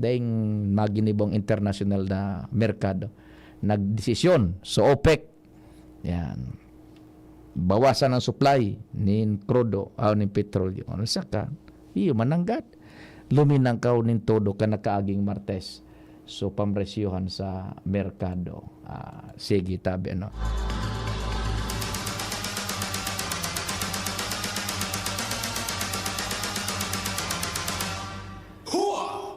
daing maginibo ang international na merkado. Nagdesisyon so OPEC, yan. Bawasan ang supply nin krudo, aw nin petrolyo. Ano saka? Iyo mananggad. Luminangkaw nin todo kan nakaaging Martes. So, pamresyohan sa merkado. Ah, sige, tabi, ano.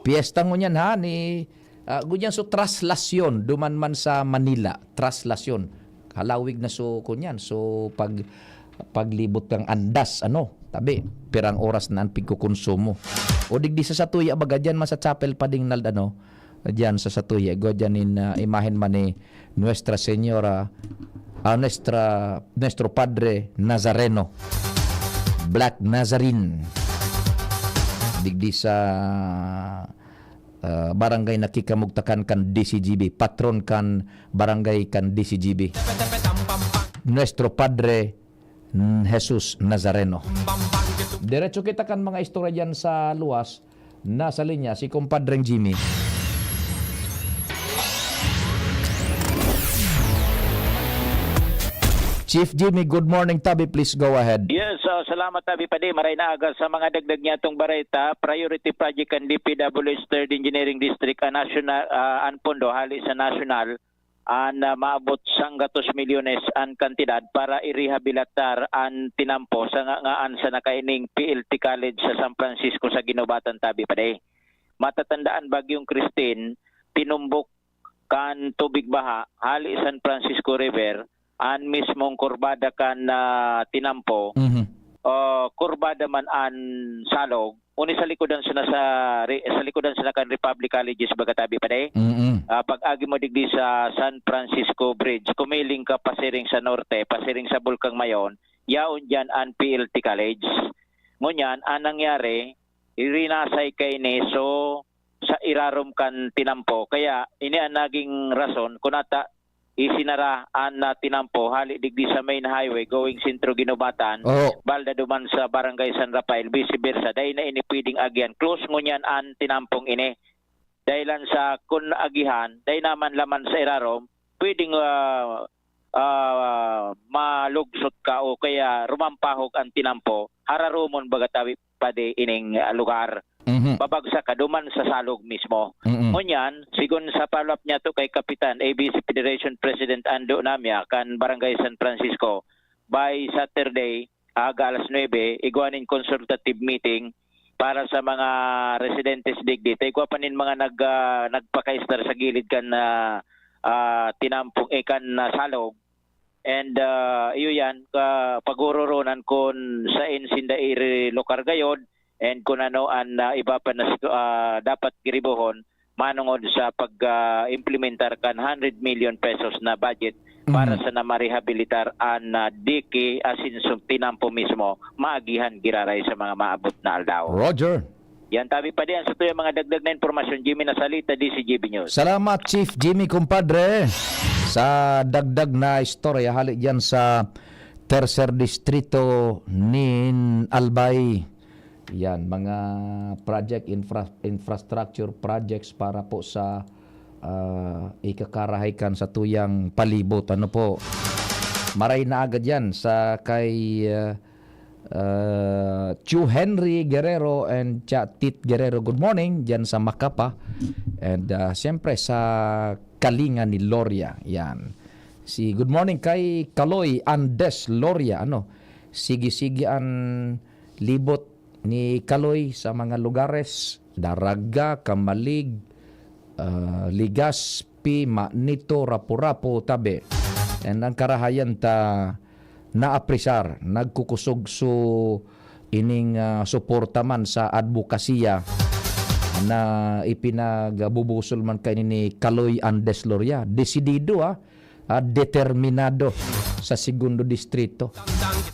Piyesta ngunyan, ha, ni, ah, ngunyan so traslasyon, duman man sa Manila, traslasyon. Halawig na so, kunyan, so pag, paglibot kang andas, ano, tabi, pirang oras na ang pigkukonsumo. O digdi sa satuya, baga dyan man sa chapel pa ding nald-, ano, dyan sa satuya, igwa dyan in, ah, imahen man ni Nuestra Señora, ah, Nuestra, Nuestro Padre Nazareno, Black Nazarene. Digdi sa, ah, barangay na kikamugtakan kan D C G B, patron kan barangay kan D C G B. Nuestro Padre, mm, Jesus Nazareno. Diretso kita kan mga istorya dyan sa luwas. Nasa linya si Kumpadreng Jimmy. Chief Jimmy, good morning, tabi. Please go ahead. Yes, ah, salamat, tabi, padi. Maray na aga. Sa mga dagdag niya itong bareta, priority project kan D P W H Third Engineering District, ang national, ah, ang pondo hali sa national, an, ah, maabot sanggatos milyones an kantidad para i-rehabilitar an tinampo sa nga-, ngaan sa nakaining P L T College sa San Francisco sa Guinobatan, tabi, padi. Matatandaan, Bagyong Christine, tinumbok kan tubig baha hali San Francisco River an mismong kurbada kan, ah, tinampo, Mhm. ah, kurbada man an salog, uni sa likodan sana sa re-, sa likodan sana kan Republic Colleges, baga, tabi, padi. Mm-mm. Ah, pag-agi mo digdi sa San Francisco Bridge, kumiling ka pasiring sa norte, pasiring sa Bulkang Mayon, yaon diyan an P L T College. Ngunyan, ang nangyari, irinasay kaini, so, sa irarom kan tinampo. Kaya, ini ang naging rason kung ata isinara an, ah, tinampo hali digdi sa main highway going sentro Guinobatan, Oo. balda duman sa Barangay San Rafael, vice versa. Dai na ini pwedeng agihan. Close ngunyan an tinampong ini. Dahilan sa kun agihan, dai naman laman sa irarom, pwedeng, ah, ah, malugsot ka o kaya rumampahog ang tinampo, hararomon, baga, tabi, padi, ining, ah, lugar. Mhm. Babagsak ka duman sa salog mismo. Mm-mm. Ngunyan, sigon sa follow-up niya to kay Kapitan, A B C Federation President Ando Namia, kan Barangay San Francisco, by Saturday, aga alas nuebe, igwa nin consultative meeting para sa mga residentes digdi. Ta igwa pa nin mga nag-, ah, nagpakaistar sa gilid kan, ah, ah, tinampong ikan na salog. And, ah, iyo yan, ka-, paguroronan kun sain sinda irilokar gayod and kun ano an, ah, iba pa na situ-, ah, dapat giribohon manongod sa pag, ah, implementar kan hundred million pesos na budget para Mhm. sa na marehabilitar an, ah, dike asin sa tinampo mismo maagihan giraray sa mga maabot na aldaw. Roger. Yan, tabi pa diyan sa tuyang mga dagdag na impormasyon, Jimmy Nasalita, D C G B News. Salamat, Chief Jimmy, kumpadre, sa dagdag na istorya hali diyan sa Tercer Distrito nin Albay. Yan, mga project, infra-, infrastructure projects para po sa, ah, ikakarahay kan sa tuyang palibot. Ano po? Maray na agad yan sa kay, ah, ah, Chu Henry Guerrero and Cha Tit Guerrero. Good morning dyan sa Macapa. And, ah, siyempre sa Kalinga ni Loria. Yan. Si, good morning kay Kaloy Andes Loria. Ano? Sige-sige an libot ni Kaloy sa mga lugares, Daraga, Camalig, ah, Legazpi, Manito, Rapu-Rapu, tabi. And ang karahayan ta naapresar, nagkukusog su ining, ah, suporta man sa adbokasiya na ipinagbubusol man kaini ni Kaloy Andes Loria. Desidido, ah, ah, determinado sa Segundo Distrito.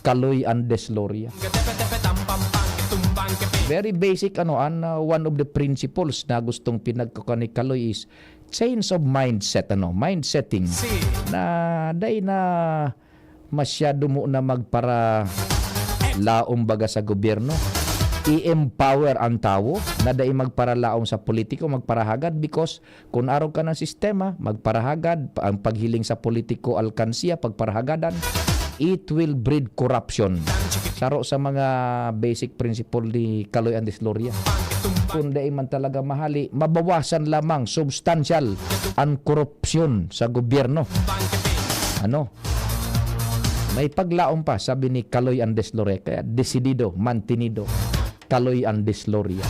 Kaloy Andes Loria. Very basic, ano, an, ah, one of the principles na gustong pinagkukuha ni Kaloy is change of mindset, ano, mind setting. Na dai na masyado mo na magparalaom baga sa gobyerno. I-empower ang tawo na dai magparalaom sa politiko, magparahagad, because kun arog ka ng sistema, magparahagad, ang paghiling sa politiko, alkansiya, pagparahagadan, it will breed corruption. Saro sa mga basic principle ni Kaloy Andes Loria. Kung dai man talaga mahali, mabawasan lamang substansyal ang korupsyon sa gobyerno. Ano? May paglaom pa, sabi ni Kaloy Andes Loria, kaya desidido, mantenido. Kaloy Andes Loria,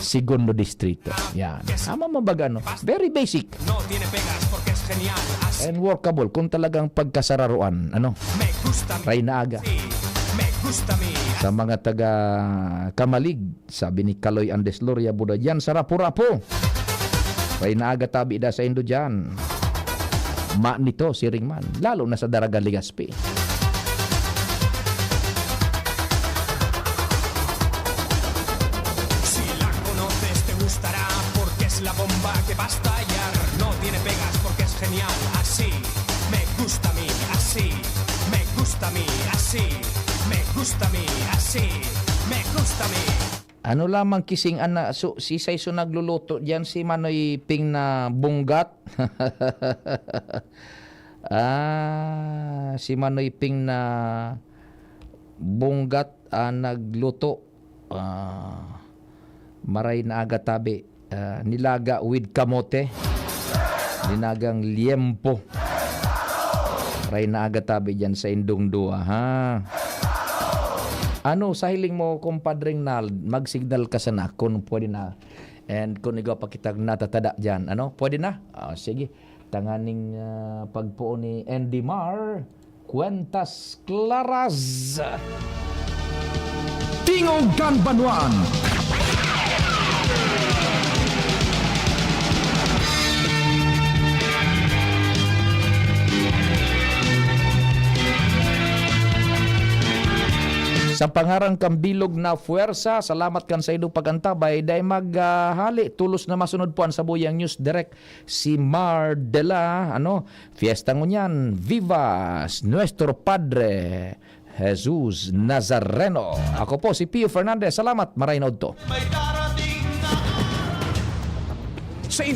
Segundo Distrito. Yan. Tama mo ba, ano? Very basic. And workable kung talagang pagkasararuan, ano? Ray na aga. Sa mga taga Camalig, sabi ni Kaloy Andes Loria, buda dyan sa Rapu-Rapu. Ray na aga tabi da sa indo dyan. Manito, siring man, lalo na sa Daraga, Legazpi. Si la conoces, te gustará, porque es la bomba que va a estallar. No tiene pegas, porque es genial, así me gusta a mí, así me gusta a mí, así me gusta a mí, así me gusta a mí. Ano lamang kising ana, so, si Saiso nagluluto diyan, si Manoy Ping na bunggat? Ah, si Manoy Ping na bunggat, ah, nagluto. Ah, maray na aga tabi. Ah, nilaga with kamote. Ninagang liempo. Maray na aga tabi diyan sa indong duwa, ha? Ano, sa hiling mo, Compadre Nald, mag-signal ka sana kung pwede na. And kung igwa pa kitang natatada diyan, ano? Pwede na? Ah, sige. Tanganing, ah, pagpuon ni Andy Mar, Cuentas Claras. Tingog kan Banwaan. Sa pangaran kan bilog na puwersa, salamat kan saindong pag-antabay. Dai mag, ah, hali, tolos na masunod po an sabuyang News Direct, si Mar de la, ano, Fiesta ngunyan. Viva nuestro Padre Jesus Nazareno. Ako po si Pio Fernandez. Salamat, maray na udto.